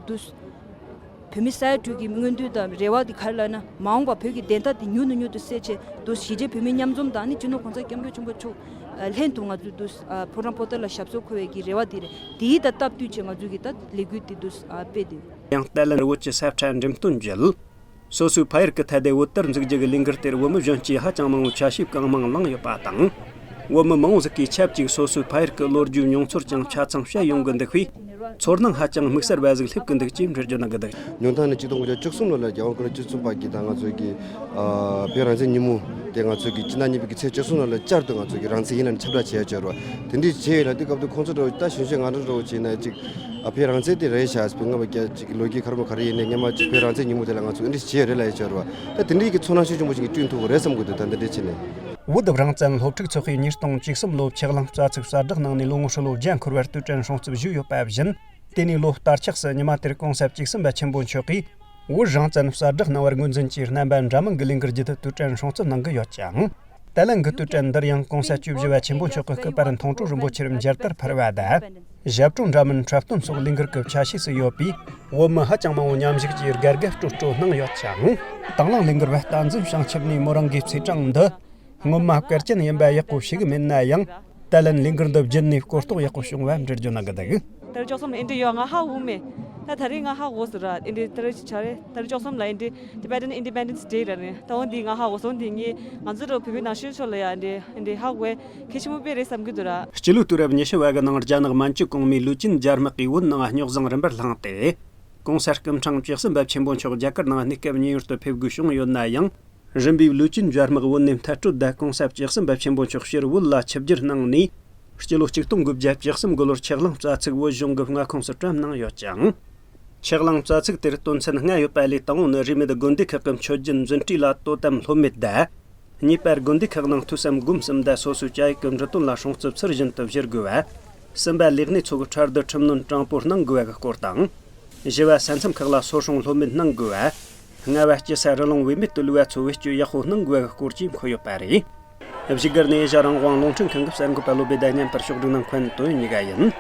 དུས། བོད་མི་ས་ཡ་དྲུག་གི་མངོན་འདོད་དང་རེ་བ་དེ་ག་རེ་ལབ་ན། མ་འོངས་པ་བོད་ཀྱི་བདེན་མཐའ་དེ་མྱུར་ནས་མྱུར་དུ་གསལ་ཆེད་དུ་གཞིས་བྱེས་བོད་མི་མཉམ་འཛོམས་དང་ནི་སྤྱི་ནོར་གོང་ས་སྐྱབས་མགོན་ཆེན་པོ་མཆོག་ལྷན་དུ་ང་ཚོས་དུ་ཕོ་བྲང་པོ་ཏཱ་ལ་ཞབས་སོར་འཁོད་པའི་གི་རེ་བ་དེ་རེད། དེའི་ད་སྟབས་བསྟུན་བྱས་ང་ཚོས་གི་ད་ལས་འགུལ་དེ་དུ་སྤེལ་དེ། ཡང་ཏཱ་ལན་བོད་ཀྱི་ས་ཁྲ་འགྲེམས་སྟོན་བརྒྱུད། སོ་སོའི་ཕ་ཡུལ་གྱི་ཐད་དེ་བོད་དར་འཛུགས་རྒྱུ་གི་ལས་འགུལ་དེར་བོད་མི་གཞོན་སྐྱེས་ཧ་ཅང་མང་བོས་ཆ་ཤས་གང་མང་བླངས་ཡོད་པ་དང་། བོད་མི་མང་བོ་ཟིག་གིས་ཆབས་ཅིག་སོ་སོའི་ཕ་ཡུལ་གྱི་ལོ་རྒྱུས་མྱོང་ཚོར་ཀྱང་ཆ་ཚང་བཤད་ཡོང་གི་འདུག་པས། ཚོར་སྣང་ཧ་ཅང་དམིགས་བསལ་བ་ཟིག་སླེབས་ཀྱི་འདུག་ཅེས་འགྲེལ་བརྗོད་གནང་གི་འདུག་ཉུང་མཐའ་ནས་ཆིག་སྟོང་དགུ་བརྒྱ་བཅུ་གསུམ་ལོ་ལ་རྒྱལ་དབང་སྐུ་ཕྲེང་བཅུ་གསུམ་པ་གིས་ད་ང་ཚོའི་གི་བོད་རང་བཙན་ཉིན་མོ་དེ་ང་ཚོའི་གི་སྤྱི་ཟླ་གཉིས་པའི་གི་ཚེས་བཅུ་གསུམ་ལོ་ལ་བསྐྱར་དུ་ང་ཚོའི་གི་རང་བཙན་ཡིན་ལབ་ནས་ཁྱབ་བསྒྲགས་བྱས་ཡོད་ཅེས་རེད་བ། དེ་འདྲའི་བྱས་ཡོད་ལ་དེ་སྐབས་དུ་ཁོང་ཚོ་འདྲ་བོ་ད་གཞོན་གཞོན་ང་འདྲ་འདྲ་བོ་བྱས་ན་ཅིག་ཨ་བོད་རང་བཙན་དེ་རེད་ཤག་བོད་སྔ་མ་བརྒྱ་ཅིག་ལོ་རྒྱུས་ག་རེ་མོ་ག་རེ་ཡིན་ནའི་སྔ་མ་ཅིག་བོད་རང་བཙན་ཉིན་མོ་དེ་ལ་ང་ཚོ་འདི་འདྲ་བྱས་ཡོད་རེད་ལབ་ཡོད་ཅེས་རེད་བ། ད་དེ་འདྲའི་གི་ཚོར་སྣང་ཤུགས་ཆེན་པོ་ཞིག་གི་བསྐྲུན་ཐུབ་ཀྱི་རེད་བསམ་གི་འདུག་ད་འདི་འདྲའི་བྱས་ནས། བོད་རང་བཙན་སློབ་ཕྲུག་ཚོགས་པས་ཉིས་སྟོང་བཅུ་གསུམ་ལོའི་ཆག་ལང་རྩ་ཚིག་གསལ་བསྒྲགས་གནང་ནས་ལོ་ངོ་ཧྲིལ་བོ་བརྒྱད་འཁོར་བར་དུས་དྲན་སྲུང་བརྩི་ཞུས་ཡོད་པ་བཞིན། དེ་ནས་ལོ་ལྟར་ཆགས་སུ་ཉི་མ་དེར་༸གོང་ས་བཅུ་གསུམ་པ་ཆེན་པོ་མཆོག་གིས་བོད་རང་བཙན་གསལ་བསྒྲགས་གནང་བར་ངོས་འཛིན་གྱིས་རྣམ་པ་འདྲ་མིན་གྱི་ལས་འགུལ་བརྒྱུད་དུ་དུས་དྲན་སྲུང་བརྩི་གནང་གི་ཡོད་ཅིང་། ཏཱ་ལན་གྱི་དུས་དྲན་འདིར་ཡང་༸གོང་ས་བཅུ་བཞི་པ་ཆེན་པོ་མཆོག་གི་སྐུ་པར་མཐོང་གྲོལ་རིན་པོ་ཆེར་མཇལ་དར་ཕུལ་བ་དང་། ཞབས་བྲོ་འདྲ་མིན་འཁྲབ་སྟོན་སོགས་ལས་འགུལ་གྱི་ཆ་ཤས་སུ་ཡོད་པས། བོད་མི་ཧ་ཅང་མང་བོ་མཉམ་ཞུགས་ཀྱིས་དགའ་དགའ་སྤྲོ་སྤྲོ་གནང་ཡོད་ཅིང་། དང་བླངས་ལས་འགུལ་བ་བསྟན་འཛིན་བྱང་ཆུབ་ནས་མོ་རང་གིས་ཚེས་གྲངས་འདི། སྔོན་མ་བཀའ་རྒྱན་ཡིན་པ་ཡག་པོ་ཤེས་གི་མེད་ན་ཡང་། ད་ལན་ལས་འགུལ་འདི་བརྒྱུད་ནས་གོ་རྟོགས་ཡག་པོ་བྱུང་བ་འགྲེལ་བརྗོད་གནང་གི་འདུག་ཏ་རིག་བཅུ་གསུམ་ལ་ཨེ་འདྲ་ཡོད་ང་ཧ་གོ་མེད། ད་ད་རེས་ང་ཧ་གོ་སོང་ར་ཨེ་འདྲ་ཏ་རིག་ཆ་རེད་ཏ་རིག་བཅུ་གསུམ་ལ་ཨེ་འདྲ་Tibetan Independence Day ར་རེད་ད་འོ་འདི་ང་ཧ་གོ་སོང་དེ་ངས་ང་ཚོ་ར་བོད་པའི་ནང་ཆོས་ཕྱོགས་ལ་ཡ་ཨེ་འདྲ་ཨེ་འདྲ་ཧ་གོ་བས་གལ་ཆེན་པོ་དཔེ་རེད་བསམ་གི་འདུག་ར། སྤྱི་ལོའི་དུས་རབས་ཉི་ཤུ་བ་གི་ནང་རྒྱ་ནག་མན་ཇུ་གོང་མའི་ལུའུ་ཅིན་རྒྱལ་དམག་གིས་བོད་ནང་རྙོག་ཟིང་རིམ་པར་བསླངས་ཏེ། ༸གོང་ས་སྐུ་ཕྲེང་བཅུ་གསུམ་པ་ཆེན་པོ་མཆོག་རྒྱ་གར་ནང་གནས་སྐབས་ཉེ་ཡུལ་དུ་ཕེབས་དགོས་བྱུང་ཡོད་ན་ཡང་། རིམ་པས་ལུའུ་ཅིན་རྒྱལ་དམག་བོད་ནས་མཐར་སྐྲོད་དང་༸གོང་ས་བཅུ་གསུམ་པ་ཆེན་པོ་མཆོག་ཕྱིར་བོད་ལ་ཆིབས་བསྒྱུར་གནང་ནས། སྤྱི་ལོ་ཆིག་སྟོང་དགུ་བརྒྱ་བཅུ་གསུམ་གི་ལོར་ཆག་ལང་རྩ་ཚིག་བོད་གཞུང་གི་མངའ་ཁོངས་སུ་བཀྲམ་གནང་ཡོད་ཅིང་། ཆག་ལང་རྩ་ཚིག་དེར་དོན་ཚན་ལྔ་ཡོད་པ་ལས་དང་པོ་ནི་རིས་མེད་དགོན་སྡེ་ཁག་གི་མཆོད་སྦྱིན་འཛིན་གྲྭའི་ལ་དོ་དམ་སློབ་མེད་དང་། གཉིས་པར་དགོན་སྡེ་ཁག་ནང་ཐོས་བསམ་སྒོམ་གསུམ་དང་སོ་སོའི་བཅའ་ཡིག་གི་འབྲི་དོན་ལ་སྲུང་བརྩི་ཚུལ་བཞིན་དུ་བཞེས་དགོས་པ། གསུམ་པ་ལས་སྣེ་ཚོ་གི་ཁྲལ་བསྡུ་ཁྲིམས་གནོན་དྲང་པོ་གནང་དགོས་པ་གི་སྐོར་དང་། བཞི་བ་ས་མཚམས་ཁག་ལ་སོ་སྲུང་ལྷོད་མེད་གནང་དགོས་པ། ལྔ་བ་སྤྱི་ས་རི་ལུང་བེད་མེད་དུ་བླུགས་པ་ཚོ་བེད་སྤྱོད་ཡག་པོ་གནང་དགོས་པའི་སྐོར་བཅས་འཁོད་ཡོད་པ་རེད། བཞུགས་སྒར་ནས་ཨེ་ཤ་རང་དབང་རླུང་འཕྲིན་ཁང་གི་གསར་འགོད་པ་བློ་བདེ་ཟླ་མཉམ་པར་ཕྱོགས་སྒྲིག་གནང་མཁན་དོན་གཉིས་ཀ་ཡིན།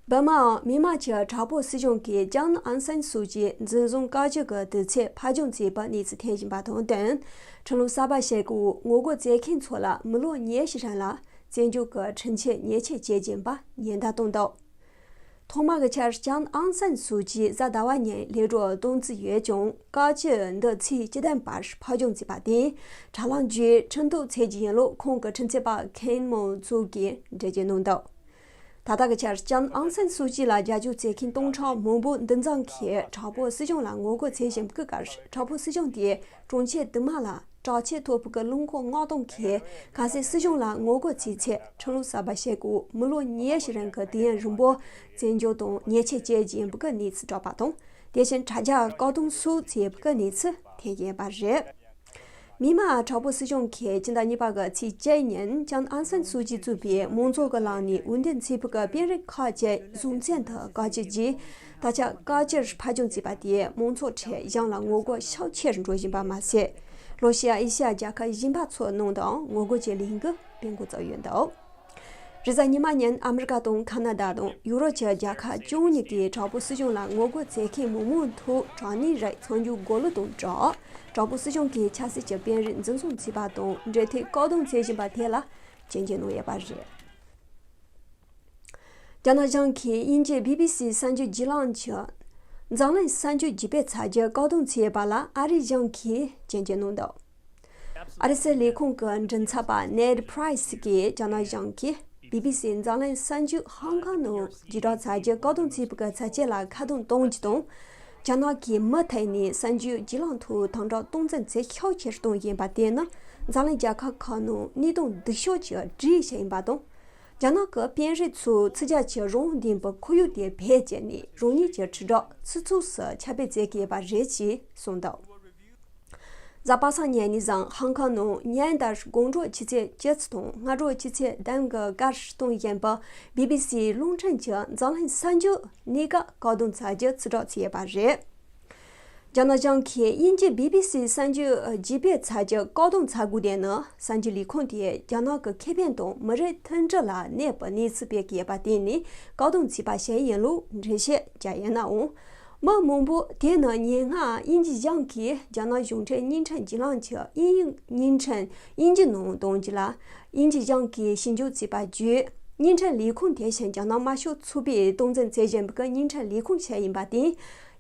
འབར་མའམ་མི་དམངས་ཀྱི་དྲག་པོ་སྲིད་གཞུང་གིས་ལྕམ་ཨང་སན་སུའུ་ཅིའི་འཛིན་བཟུང་བཀའ་བཀྱོན་གྱི་དུས་ཚོད་ཕར་འགྱངས་བྱས་པའི་གནས་ཚུལ་ཐོན་བཞིན་པ་དང་བསྟུན། ཁྲིམས་ལུགས་གསར་པ་ཞིག་གི་འོག་ངོ་རྒོལ་བྱེད་མཁན་ཚོ་ལ་མི་ལོ་ཉི་ཤུ་རིང་ལ་བཙན་འཇུག་གི་ཁྲིམས་ཆད་ཉེས་ཆད་བཅད་བཞིན་པ་ཉེན་བརྡ་བཏང་འདུག་ཐོག་མ་གི་ཆར་ལྕམ་ཨང་སན་སུའུ་ཅི་གཟའ་ཟླ་བ་ཉིན་ལས་གྲོལ་གཏོང་རྩིས་ཡོད་ཀྱང་། བཀའ་བཀྱོན་འདི་ཚེས་བཅུ་བདུན་བར་ཕར་འགྱངས་བྱས་པ་དེ་དྲ་ལམ་བརྒྱུད་ཁྲིམས་གཏུག་བྱེད་ཀྱི་ཡིན་ལུགས་ཁོང་གི་ཁྲིམས་རྩོད་པ་ཁེན་མོ་ཙུའུ་གིས་འགྲེལ་བརྗོད་གནང་འདུག་ད་ལྟ་གི་ཆར་ལྕམ་ཨང་སན་སུའུ་ཅི་ལ་རྒྱབ་སྐྱོར་བྱེད་མཁན་སྟོང་ཕྲག་མང་པོ་འདུ་འཛོམས་ཀྱིས་དྲག་པོ་སྲིད་གཞུང་ལ་ངོ་རྒོལ་བྱེད་བཞིན་པའི་སྐབས། དྲག་པོ་སྲིད་གཞུང་དེས་གྲོང་ཁྱེར་དུ་མ་ལ་དྲག་ཆས་ཐོགས་པའི་རླངས་འཁོར་མངགས་གཏོང་གིས་གལ་སྲིད་སྲིད་གཞུང་ལ་ངོ་རྒོལ་བྱས་ཚེ་ཁྲིམས་ལུགས་གསར་པ་ཞིག་གིས་མི་ལོ་ཉི་ཤུ་རིང་གི་དུས་ཡུན་རིང་པོ་བཙན་འཇུག་དང་ཉེས་ཆད་བཅད་ཀྱི་ཡིན་པའི་གནས་ཚུལ་བསྒྲགས་པ་དང་། དེ་བཞིན་དྲ་རྒྱ་བཀག་སྡོམ་སོགས་བྱས་པའི་གནས་ཚུལ་ཐོན་ཡོད་པ་རེད། མི་དམངས་དྲག་པོ་སྲིད་གཞུང་གིས་སྤྱི་ཟླ་གཉིས་པ་གི་ཚེས་བཅུ་ཉིན་ལྕམ་ཨང་སན་སུའུ་ཅི་གཙོས་པའི་མང་ཚོགས་ཀྱི་ལངས་ནས་འོས་འདེམས་བྱས་པའི་དཔོན་རིགས་ཁག་ཅིག་བཟུང་བཙོན་དུ་བཀག་སྐྱིལ་གྱིས། ད་ཆ་བཀའ་བཀྱོན་ཕར་འགྱངས་བྱས་པ་དེས་མང་ཚོགས་ཁྲོད་གཞུང་ལ་ངོ་རྒོལ་ཤུགས་ཆེར་འགྲོ་བཞིན་པ་མ་ཟད། ལྷོ་ཤར་ཨེ་ཤི་ཡ་རྒྱལ་ཁབ་གཞན་པ་ཚོའི་ནང་དུའང་ངོ་རྒོལ་གྱི་ལས་འགུལ་སྤེལ་འགོ་བཙུགས་ཡོད་འདུག་རེས་གཟའ་ཉི་མ་ཉིན་ཨ་མི་རི་ཀ་དང་ཁ་ན་ཌ་དང་ཡུ་རོབ་ཀྱི་རྒྱལ་ཁབ་བཅུ་གཉིས་ཀྱིས་དྲག་པོ་སྲིད་གཞུང་ལ་ངོ་རྒོལ་བྱེད་མཁན་མི་མང་ཐོག་དྲག་གནོན་རིགས་མཚམས་འཇོག་དགོས་ལུགས་དང་སྦྲགས། དྲག་པོ་སྲིད་གཞུང་གིས་ཆབ་སྲིད་ཀྱི་དཔོན་རིགས་འཛིན་བཟུང་བྱས་པ་དང་འབྲེལ་མཐུད་བཀག་སྡོམ་བྱེད་བཞིན་པ་དེ་ལ་སྐྱོན་བརྗོད་གནང་ཡོད་པ་རེད། རྒྱ་ནག་གཞུང་གིས་དབྱིན་ཇིའི་བྷི་བྷི་སི་གསར་འགྱུར་བརྒྱུད་ལམ་གྱི་འཛམ་གླིང་གསར་འགྱུར་བརྒྱུད་སྤེལ་ཚར་རྒྱུ་བཀག་སྡོམ་བྱས་པ་ལ་ཨ་རིའི་གཞུང་གིས་སྐྱོན་བརྗོད་གནང་འདུག་ཨ་རི་སྲིད་ལས་ཁུངས་ཀྱི་མགྲིན་ཚབ་པ་ནེད་པྲའི་སི་གིས་རྒྱ་ནག་གཞུང་གིས་བྷི་བྷི་སི་འཛམ་གླིང་གསར་འགྱུར་ཧང་ཀང་ནང་བརྒྱུད་བསྒྲགས་བྱ་རྒྱུ་བཀག་སྡོམ་བྱས་པའི་ཚར་རྒྱུ་ལ་ཁ་རྡུང་གཏོང་རྒྱུ་དང་། རྒྱ་ནག་གིས་མུ་མཐུད་ནས་གསར་འགྱུར་བརྒྱུད་ལམ་ཐོག་དམ་དྲག་གཏོང་འཛིན་བྱེད་ཤུགས་ཆེར་གཏོང་བཞིན་པ་དེ་ནི་འཛམ་གླིང་རྒྱལ་ཁབ་ཁག་ནང་གནས་སྟངས་སྡུག་ཤོས་ཀྱི་སྒྲིག་གཞི་ཡིན་པ་དང་། རྒྱ་ནག་གི་དཔོན་རིགས་ཚོས་ཚིག་ཇ་གྱི་རང་དབང་ལྡན་པའི་ཁོར་ཡུག་དེ་བེད་སྤྱད་ནས་རང་ཉིད་ཀྱི་དྲིལ་བསྒྲགས་སྤྱི་ཚོགས་སུ་ཁྱབ་སྤེལ་བྱེད་ཀྱི་ཡོད་པ་རེད་ཅེས་གསུངས་འདུག་གཟའ་པ་སངས་ཉིན་ནས་བཟུང་ཧང་ཀང་ནང་ཉིན་ལྟར་དགོང་དྲོ་ཆུ་ཚོད་བཅུ་ཙམ་དང་སྔ་དྲོ་ཆུ་ཚོད་བདུན་གྱི་བར་གཏོང་བཞིན་པའི་བྷི་བྷི་སི་རླུང་འཕྲིན་གྱི་འཛམ་གླིང་གསར་འགྱུར་གནས་སྐབས་བཀག་སྡོམ་བྱ་རྒྱུ་ཚིག་གྲགས་བྱས་ཡོད་པ་རེད། རྒྱ་ནག་གཞུང་གིས་དབྱིན་ཇི་བྷི་བྷི་སི་གསར་འགྱུར་བརྒྱུད་སྤེལ་བྱ་རྒྱུ་བཀག་སྡོམ་བྱ་དགོས་དོན་ནི་གསར་འགྱུར་ལས་ཁུངས་དེས་རྒྱ་ནག་གི་ཁེ་ཕན་དང་མི་རིགས་མཐུན་སྒྲིལ་ལ་གནོད་པའི་གནས་ཚུལ་སྤེལ་གྱི་ཡོད་པར་བརྟེན་ནས་བཀག་སྡོམ་བྱས་པ་ཞིག་ཡིན་ལུགས་འགྲེལ་བཤད་བརྒྱབ་ཡོད་ནའང་། མི་མང་པོས་དེ་ནི་ཉེ་སྔ་དབྱིན་ཇི་གཞུང་གིས་རྒྱ་ནག་གཞུང་འབྲེལ་བརྙན་འཕྲིན་བརྒྱུད་ལམ་གྱི་དབྱིན་ཡིག་བརྙན་འཕྲིན་དབྱིན་ཇི་ནང་གཏོང་རྒྱུ་ལ་དབྱིན་ཇི་གཞུང་གིས་ཞིབ་འཇུག་བྱས་པ་བརྒྱུད། བརྙན་འཕྲིན་ལས་ཁུངས་དེ་བཞིན་རྒྱ་ནག་དམར་ཤོག་ཚོགས་པས་སྟངས་འཛིན་བྱེད་བཞིན་པའི་བརྙན་འཕྲིན་ལས་ཁུངས་ཤིག་ཡིན་པར་བརྟེན།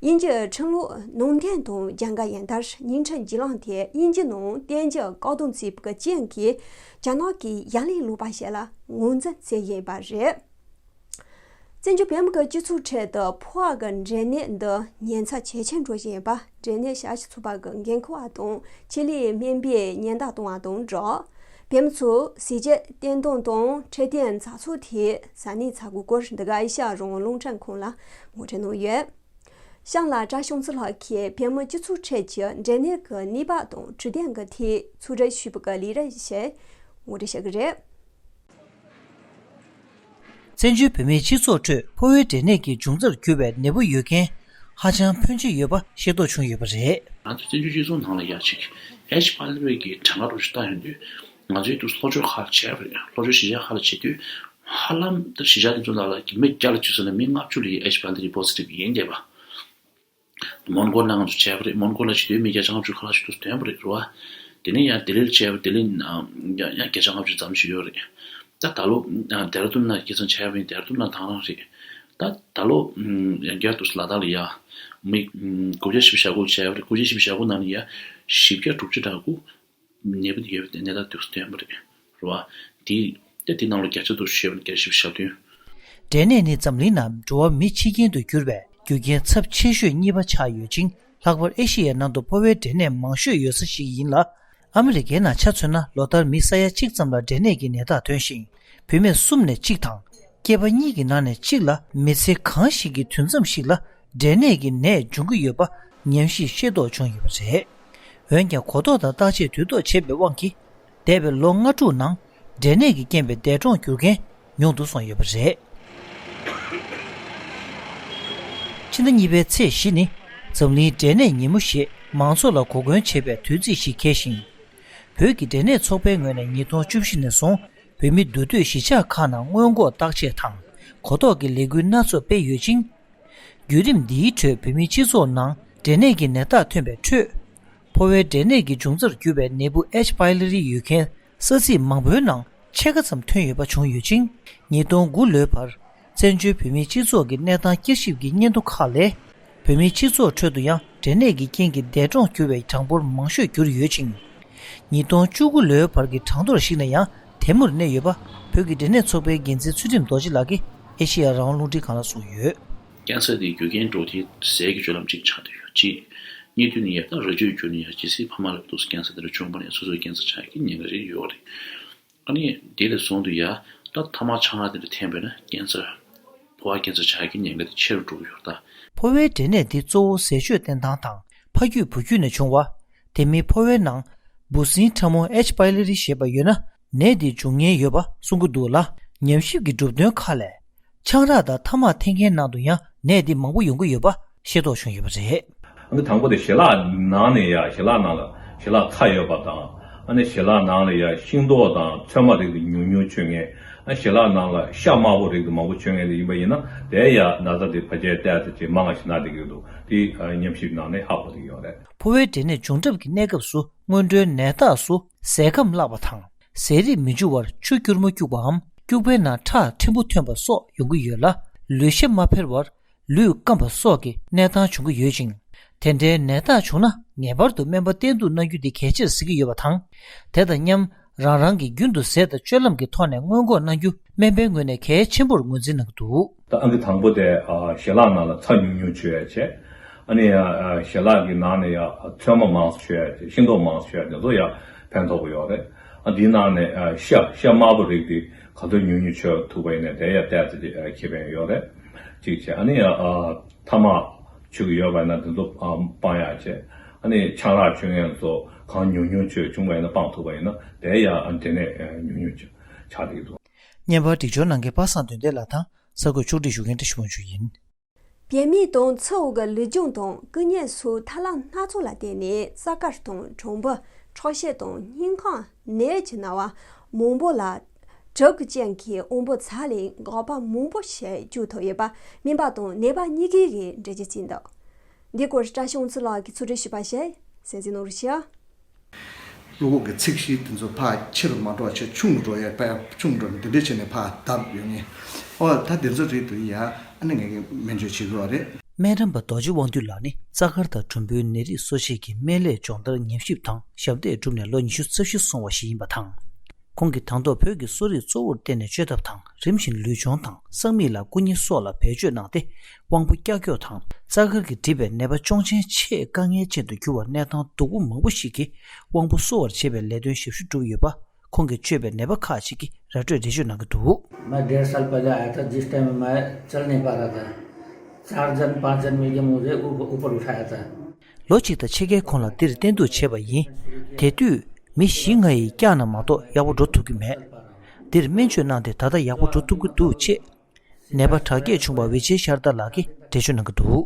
དབྱིན་ཇིའི་ཁྲིམས་ལུགས་ནང་དོན་དང་རྒྱབ་འགལ་ཡིན་ལྟར་བརྙན་འཕྲིན་བརྒྱུད་ལམ་དེ་དབྱིན་ཇི་ནང་བཏོན་རྒྱུ་བཀག་སྡོམ་བྱས་པའི་རྐྱེན་གྱིས་རྒྱ་ནག་གིས་ཡ་ལན་ལོག་པ་ཞིག་ལ་ངོས་འཛིན་བྱེད་བཞིན་པ་རེད། བཙན་བྱོལ་བོད་མི་གི་སྤྱི་ཚོགས་ཁྲོད་དུ་ཕོ་བ་གི་འབྲས་ནད་འདི་ཉེན་ཚབས་ཇེ་ཆེར་འགྲོ་བཞིན་ཡོད་པ་འབྲས་ནད་ཞབས་ཞུ་ཚོགས་པ་གི་འགན་འཁུར་བ་དང་ཆེད་ལས་སྨན་པས་ཉེན་བརྡ་གཏོང་བ་དང་སྦྲགས། བོད་མི་ཚོས་ཟས་བཅད་བསྟུན་གཏོང་དང་འཕྲོད་བསྟེན་བཟའ་ཚོ་དེ་ཟ་ནས་ཚ་དགོས་སྐོར་འདི་ག་ཨེ་ཤ་ཡ་རང་དབང་རླུང་འཕྲིན་ཁང་ལ་ངོ་སྤྲོད་གནང་ཡོད། གཤམ་ལ་བཀྲ་ཤིས་ཚེ་ལྷ་གིས་བོད་མི་སྤྱི་ཚོགས་ཁྲོད་ཀྱི་འབྲས་ནད་ཀྱི་ནུས་པ་དང་འཕྲོད་བསྟེན་གྱི་ཐད་ཚོགས་སྒྲིག་ཞུས་པའི་ལས་རིམ་ཞིག་ངོ་སྤྲོད་བྱེད་ཀྱི་རེད། བཙན་བྱོལ་བོད་མིའི་སྤྱི་ཚོགས་ཁྲོད་ཕོ་བའི་འབྲས་ནད་ཀྱི་འབྱུང་རྩར་གྱུར་པའི་ནད་འབུ་ཡོད་མཁན་ཧ་ཅང་ཕོན་ཆེ་ཡོད་པ་ཤེས་རྟོགས་བྱུང་ཡོད་པ་རེད། ང་ཚོ་བཙན་བྱོལ་སྤྱི་ཚོགས་ནང་ལ་ཡ་གཅིག་ཨེཆ་ཕ་ལེ་རི་གི་གྲངས་ཀ་འདྲ་ཞིག་བལྟ་ཡོང་དུས་ང་ཚོའི་དུས་ལྷོ་ཕྱོགས་ཁག་ལ་བྱས་པ་རེད། ལྷོ་ཕྱོགས་གཞིས་ཆགས་ཁག་ལ་བྱེད་དུས་ཧ་ལམ་ད་གཞིས་ཆགས་དེ་ཚོ་ནང་ལ་མི་བརྒྱ་ལ་བཅུ་ཙམ་ལ་མི་ལྔ་བཅུ་ལ་ཡ་ཨེཆ་ཕ་ལེ་རི་པོ་སི་ཊིབ་ཡིན་བསྡད་པ། མོན་གྷོ་ལ་ང་ཚོ་བྱས་པ་རེད། མོན་གྷོ་ལ་བྱེད་དུས་མི་བརྒྱ་ཆ་ལྔ་བཅུ་ཁ་ལག་ཞིག་ཏུ་ཐོན་པ་རེད་རེད་བ། དེ་ནས་ཡང་ལྡི་ལིར་བྱས་པ་ལྡི་ལི་ཡང་ཡང་བརྒྱ་ཆ་ལྔ་བཅུ་ཙམ་ཞིག་ཡོད་རེད། ད་ད་ལོ་ཡང་ཌེ་ར་ཌུན་ལ་ཁ་སང་བྱས་པ་ཡིན། ཌེ་ར་ཌུན་ལ་དང་རང་རེད། ད་ད་ལོ་ཡང་བསྐྱར་དུ་ལ་དྭགས་ལ་ཡ་མི་དགུ་བརྒྱ་བཞི་བཅུ་ཞེ་དགུ་བྱས་པ་རེད། དགུ་བརྒྱ་བཞི་བཅུ་ཞེ་དགུ་ནང་ནས་ཡ་བཞི་བརྒྱ་དྲུག་ཅུ་དྲུག་ནད་འབུ་དེ་ཡོད་པའི་ནད་རྟགས་དེ་ཚོ་ཐོན་པ་རེད་རེད་བ། དེ་དེ་དེ་ནང་ལ་བརྒྱ་ཆ་དུ་ཤེས་པ་བརྒྱ་ཆ་བཞི་བཅུ་ཞེ་བདུན། འབྲས་ནད་ནི་འཛམ་གླིང་ནང་འགྲོ་བ་མི་འཆི་རྐྱེན་དུ་གྱུར་བའི་རྒྱུ་རྐྱེན་ཚབས་ཆེ་ཤོས་གཉིས་པ་ཆགས་ཡོད་ཅིང་། ལྷག་པར་ཨེ་ཤི་ཡའི་ནང་དུ་ཕོ་བའི་འབྲས་ནད་མང་ཤོས་ཡོད་ས་ཞིག་ཡིན་ལ། ཨ་མི་རི་ཀའི་ནང་ཆ་མཚོན་ན་ལོ་ལྟར་མི་ས་ཡ་གཅིག་ཙམ་ལ་འབྲས་ནད་ཀྱི་ནད་རྟགས་ཐོན་ཞིང་། བུད་མེད་གསུམ་ནས་གཅིག་དང་། སྐྱེས་པ་གཉིས་ཀྱི་ནང་ནས་གཅིག་ལ་མི་ཚེ་གང་ཞིག་གི་དུས་མཚམས་ཤིག་ལ་འབྲས་ནད་ཀྱི་ནད་འབྱུང་གི་ཡོད་པ་ཉམས་ཞིབ་ཤེས་རྟོགས་བྱུང་ཡོད་པ་རེད། འོན་ཀྱང་གོ་རྟོགས་དང་བརྟག་དཔྱད་དུས་ཐོག་བྱས་པའི་དབང་གིས། འདས་པའི་ལོ་ལྔ་དྲུག་ནང་འབྲས་ནད་ཀྱིས་རྐྱེན་པས་འདས་གྲོངས་གྱུར་མཁན་ཉུང་དུ་སོང་ཡོད་པ་རེད། ཕྱི་ཟླ་གཉིས་པའི་ཚེས་བཞི་ནི་འཛམ་གླིང་འབྲས་ནད་ཉིན་མོ་ཞེས་མང་ཚོགས་ལ་གོ་སྐོན་བྱེད་པའི་དུས་ཚིགས་ཤིག་འཁེལ་ཞིང་། བོད་ཀྱི་འབྲས་ནད་ཚོགས་པའི་ངོས་ནས་ཉིས་སྟོང་བཅུ་བཞི་ནས་བཟུང་བོད་མི་མདོ་སྟོད་གཞིས་ཆགས་ཁག་ནང་སྔོན་འགོག་བརྟག་དཔྱད་དང་གོ་རྟོགས་ཀྱི་ལས་འགུལ་སྣ་ཚོགས་སྤེལ་ཡོད་ཅིང་། བརྒྱུད་རིམ་འདིའི་ཁྲོད་བོད་མིའི་སྤྱི་ཚོགས་ནང་འབྲས་ནད་ཀྱི་ནད་རྟགས་ཐོན་པའི་ཁྲོད། ཕོ་བའི་འབྲས་ནད་ཀྱི་འབྱུང་རྩར་གྱུར་པའི་ནད་འབུ་H. pylori ཡོད་མཁན་ས་ཚིགས་མང་པོའི་ནང་ཕྱེད་ཀ་ཙམ་ཐོན་ཡོད་པ་བྱུང་ཡོད་ཅིང་། ཉིས་སྟོང་དགུ་ལོའི་བར་བཙན་བྱོལ་བོད་མིའི་སྤྱི་ཚོགས་ཀྱི་གནས་སྟངས་བསྐྱར་ཞིབ་ཀྱི་སྙན་ཐོ་ཁག་ལས། བོད་མིའི་སྤྱི་ཚོགས་ཁྲོད་དུ་ཡང་འབྲས་ནད་ཀྱི་རྐྱེན་གྱིས་འདས་གྲོངས་གྱུར་བའི་གྲངས་འབོར་མང་ཤོས་གྱུར་ཡོད་ཅིང་། ཉིས་སྟོང་བཅུ་དགུ་ལོའི་བར་གྱི་གྲངས་ཐོར་གཞིགས་ན་ཡང་དེ་མུར་གནས་ཡོད་པ་བོད་ཀྱི་འབྲས་ནད་ཚོགས་པའི་འགན་འཛིན་ཚུལ་ཁྲིམས་རྡོ་རྗེ་ལགས་ཀྱིས་ཨེ་ཤེ་ཡ་རང་དབང་རླུང་འཕྲིན་ཁང་ལ་གསུངས་ཡོད། ཀན་སར་དེའི་རྒྱུ་རྐྱེན་འགྲོ་དེ་ཟས་ཀྱི་སྤྱོད་ལམ་གཅིག་ཆགས་བསྡད་ཡོད་གཅིག་གཉིས་དུས་ནས་ཡར་ལྟ་ར་ཅོའི་རྒྱུ་ནས་ཡར་ཇི་སྲིད་ཕ་མ་ལ་འདུག་ཀན་སར་དེ་འདྲ་བྱུང་བ་ནས་སོ་སོའི་ཀན་སར་ཆགས་ཀྱི་ཉེན་ཁ་རེ་ཡོད་རེད། ཨ་ནི་དེ་ལས་བཟུང་དུ་ཡ་ད་ཐ་མག་ཆང་རག་དེ་འདྲ་འཐེན་པས་ན་ཀན་སར་ཕོ་བ་ཀན་སར་ཆགས་ཀྱི་ཉེན་ཁ་དེ་ཆེ་རུ་འགྲོ་གི་ཡོད་ད། ཕོ་བའི་འབྲས་ནད་འདི་གཙོ་བོ་ཟས་སྤྱོད་བསྟེན་སྟངས་དང་ཕ་རྒྱུད་བུ་རྒྱུད་ནས་བྱུང་བ། དེ་མིན་ཕོ་བའི་ནང་འབུ་སྲིན་ཕྲ་མོ་H. pylori ཞེས་པ་ཡོད་ན་ནད་འདི་འབྱུང་ཉེན་ཡོད་པ་གསུང་གི་འདུག་ལ། ཉམས་ཞིབ་ཀྱི་གྲུབ་དོན་ཁག་ལས། ཆང་རག་དང་ཐ་མག་འཐེན་མཁན་ནང་དུ་ཡང་ནད་འདི་མང་པོ་ཡོང་གི་ཡོད་པ་ཤེས་རྟོགས་བྱུང་ཡོད་པ་རེད། ཨ་ནི་དང་པོ་དེ་ཞལ་ལག་ནང་ནས་ཡ་ཞལ་ལག་ནང་ལ་ཞལ་ལག་ཁ་ཡོད་པ་དང་ཨ་ནི་ཞལ་ལག་ནང་ལ་ཡ་ཤིང་ཏོག་དང་ཚོད་མ་རིགས་དེ་ཉུང་ཉུང་མཆོད་མཁན། ཨ་ཞལ་ལག་ནང་ལ་ཤ་དམར་པོ་རིགས་དེ་མང་པོ་མཆོད་མཁན་དེ་ཡིན་པ་ཡིན་ན་དེ་ཡ་ན་ཚ་དེ་ཕལ་ཆེར་ཏོག་ཙམ་ཅིག་མང་ང་ཞིག་ན་བསྡད་ཀྱི་འདུག་དེ་ཉམས་ཞིབ་ནང་ནས་ཧ་གོ་བསྡད་ཀྱི་ཡོད་རེད། ཕོ་བའི་འབྲས་ནད་འབྱུང་གྲབས་ཀྱི་གནས་སྐབས་སུ་སྔོན་འགྲོའི་ནད་རྟགས་སུ་ཟས་ཁམས་བརླག་པ་དང་། ཟས་རིགས་མི་འཇུ་བར་ཆུ་སྐྱུར་མོ་སྐྱུག་པའམ་སྐྱུག་པའི་ནང་ཁྲག་ཕྲན་བུ་ཐོན་པ་སོགས་ཡོང་གི་ཡོད་ལ། ལུས་ཤ་མ་འཕེལ་བར་ལུས་སྐམ་པ་སོགས་ཀྱི་གནས་སྟངས་བྱུང་གི་ཡོད་ཅིང་། དེ་འདྲའི་ནད་རྟགས་བྱུང་ན་ངེས་པར་དུ་སྨན་པ་བསྟེན་གཏུག་གནང་རྒྱུ་དེ་གལ་ཆེར་གཟིགས་ཀྱི་ཡོད་པ་དང་། དེ་དང་མཉམ་རང་རང་གིས་རྒྱུན་དུ་ཟས་དང་སྤྱོད་ལམ་གྱི་ཐོག་ནས་སྔོན་འགོག་གནང་རྒྱུ་སྨན་པའི་ངོས་ནས་གལ་ཆེན་པོར་ངོས་འཛིན་གནང་གི་འདུག་ད་ཨང་ཀི་དང་པོ་དེ་ཨ་ཞལ་ལག་ནང་ལ་ཚྭ་ཉུང་ཉུང་མཆོད་ཡ་བྱས། ཨ་ནི་ཡ་ཞལ་ལག་གི་ནང་ནས་ཡ་ཚོད་མ་མང་ཙམ་མཆོད་ཡ་བྱས་ཤིང་ཏོག་མང་ཙམ་མཆོད་ཡ་དེ་ཚོ་ཡ་ཕན་ཐོགས་ཀྱི་ཡོད་རེད། ཨ་འདིའི་ནང་ནས་ཤ་ཤ་དམར་པོ་རིགས་དེ་ག་ཚོད་ཉུང་ཉུང་མཆོད་ཐུབ་པ་ཡིན་ནའི་དེ་ཡ་ཏོག་ཙམ་ཅིག་ཁེ་ཕན་ཡོད་རེད། གཅིག་བྱས་ཨ་ནི་ཡ་ཐ་མག་མཆོད་ཀྱི་ཡོད་པ་ཡིན་ན་དེ་ཚོ་སྤང་ཡ་བྱས། ཨ་ནི་ཆང་རག་མཆོད་མཁན་ཚོ་གང་ཉུང་ཉུང་མཆོད་བྱུང་བ་ཡིན་ན་སྤང་ཐུབ་པ་ཡིན་ན་དེ་ཡ་འབྲས་ནད་ཉུང་ཉུང་ཆགས་ཀྱི་འདུག་བརྙན་པར་སྒྲིག་སྦྱོར་གནང་མཁན་པ་སངས་དོན་ལྡན་ལགས་དང་གསར་འགོད་ཕྱོགས་སྒྲིག་ཞུ་མཁན་བཀྲ་ཤིས་དབང་ཕྱུག་ཡིན། བལ་མིའི་དང་ཚུའུ་གི་ལུས་སྦྱོང་དང་སྐུ་ཉིད་སོགས་ཐབས་ལམ་སྣ་ཚོགས་ལ་བརྟེན་ནས་རྩ་དཀར་དང་གྲུམ་བུ། ཁྲག་ཤེད་དང་སྙིང་ཁམས་ནད་ཀྱི་ན་བ་མང་པོ་ལ་དྲག་གི་རྐྱེན་གྱིས་དབང་པོ་ཚ་ལས་འགག་པ་མང་པོ་ཞིག་འཇུག་ཐུབ་ཡོད་པ་སྨན་པ་དང་ནད་པ་གཉིས་ཀས་འགྲེལ་བརྗོད་བྱས་འདུག་འདི་སྐོར་བཀྲ་ཤིས་དབང་ཕྱུག་ལགས་ཀྱིས་ཕྱོགས་སྒྲིག་ཞུས་པ་ཞིག་གསན་གཟིགས་གནང་རོགས་ཞུ། བློ་ཁོག་གི་ཚིགས་གཞི་དེ་ཚོ་ཕར་ཆེ་རུ་མ་འགྲོ་བྱས་ཆུང་རུ་འགྲོ་ཡ་ཕར་ཆུང་རུ་འགྲོ་ནས་དེ་འདྲས་བྱས་ནས་ཕར་བརྡབས་ཡོང་ངེས། ཨོ་ད་དེ་ཚོ་རེད་འདུག་ཡ། ཨ་ནི་ངས་ཀྱི་སྨན་བཅོས་བྱེད་དགོས་པ་རེད། སྨན་རམས་པ་རྡོ་རྗེ་དབང་འདུས་ལགས་ནི་རྩ་དཀར་དང་གྲུམ་བུའི་ནད་རིགས་གསོ་བྱེད་ཀྱི་སྨན་ལས་སྦྱོང་བརྡར་ཉམས་ཞིབ་དང་ཞབས་འདེགས་བསྒྲུབས་ནས་ལོ་ཉི་ཤུ་རྩ་བཞི་སོང་བ་ཞིག་ཡིན་པ་དང་། ཁོང་གིས་དང་ཐོག་བོད་ཀྱི་གསོ་རིག་གཙོ་བོར་བརྟེན་ནས་བཅོས་ཐབས་དང་རིམ་བཞིན་ལུས་སྦྱོང་དང་སང་མིག་ལ་སྐུ་ཉིད་སོགས་ལ་བེད་སྤྱོད་གནང་སྟེ་དབང་པོ་ཀྱག་ཀྱོག་དང་རྩ་དཀར་གྱིས་བསྒྲིབས་པའི་ནད་པ་ཅོང་ཆེན་ཆེས་དཀའ་ངལ་ཅན་དུ་གྱུར་བ་གནས་སྟངས་སྡུག་པོ་མང་པོ་ཞིག་གིས་དབང་པོ་གསོ་བར་བྱེད་པའི་ལས་དོན་ཞབས་ཞུ་བསྒྲུབས་ཡོད་པ་ཁོང་གིས་བཅོས་པའི་ནད་པ་ཁག་ཅིག་གིས་ར་སྤྲོད་འགྲེལ་བརྗོད་གནང་གི་འདུག मैं डेढ़ साल पहले आया था, जिस टाइम मैं चल नहीं पा रहा था, चार जन पांच जन मिलके मुझे ऊप- ऊपर उठाया था। ལོ་གཅིག་དང་ཕྱེད་ཀའི་གོང་ལ་འདིར་བསྟེན་གཏུག་བྱས་པ་ཡིན། དེ་དུས་མི་བཞི་ལྔ་ཡིས་བཀྱགས་ན་མ་གཏོགས་ཡག་པོ་འགྲོ་ཐུབ་ཀྱི་མེད། འདིར་སྨན་བཅོས་གནང་སྟེ་ད་ལྟ་ཡག་པོ་འགྲོ་ཐུབ་ཀྱི་འདུག་ཅེས་ནད་པ་དྲག་སྐྱེད་བྱུང་བ་ཝི་ཆེ་ཤར་ཏཱ་ལགས་ཀྱིས་འགྲེལ་བརྗོད་གནང་གི་འདུག་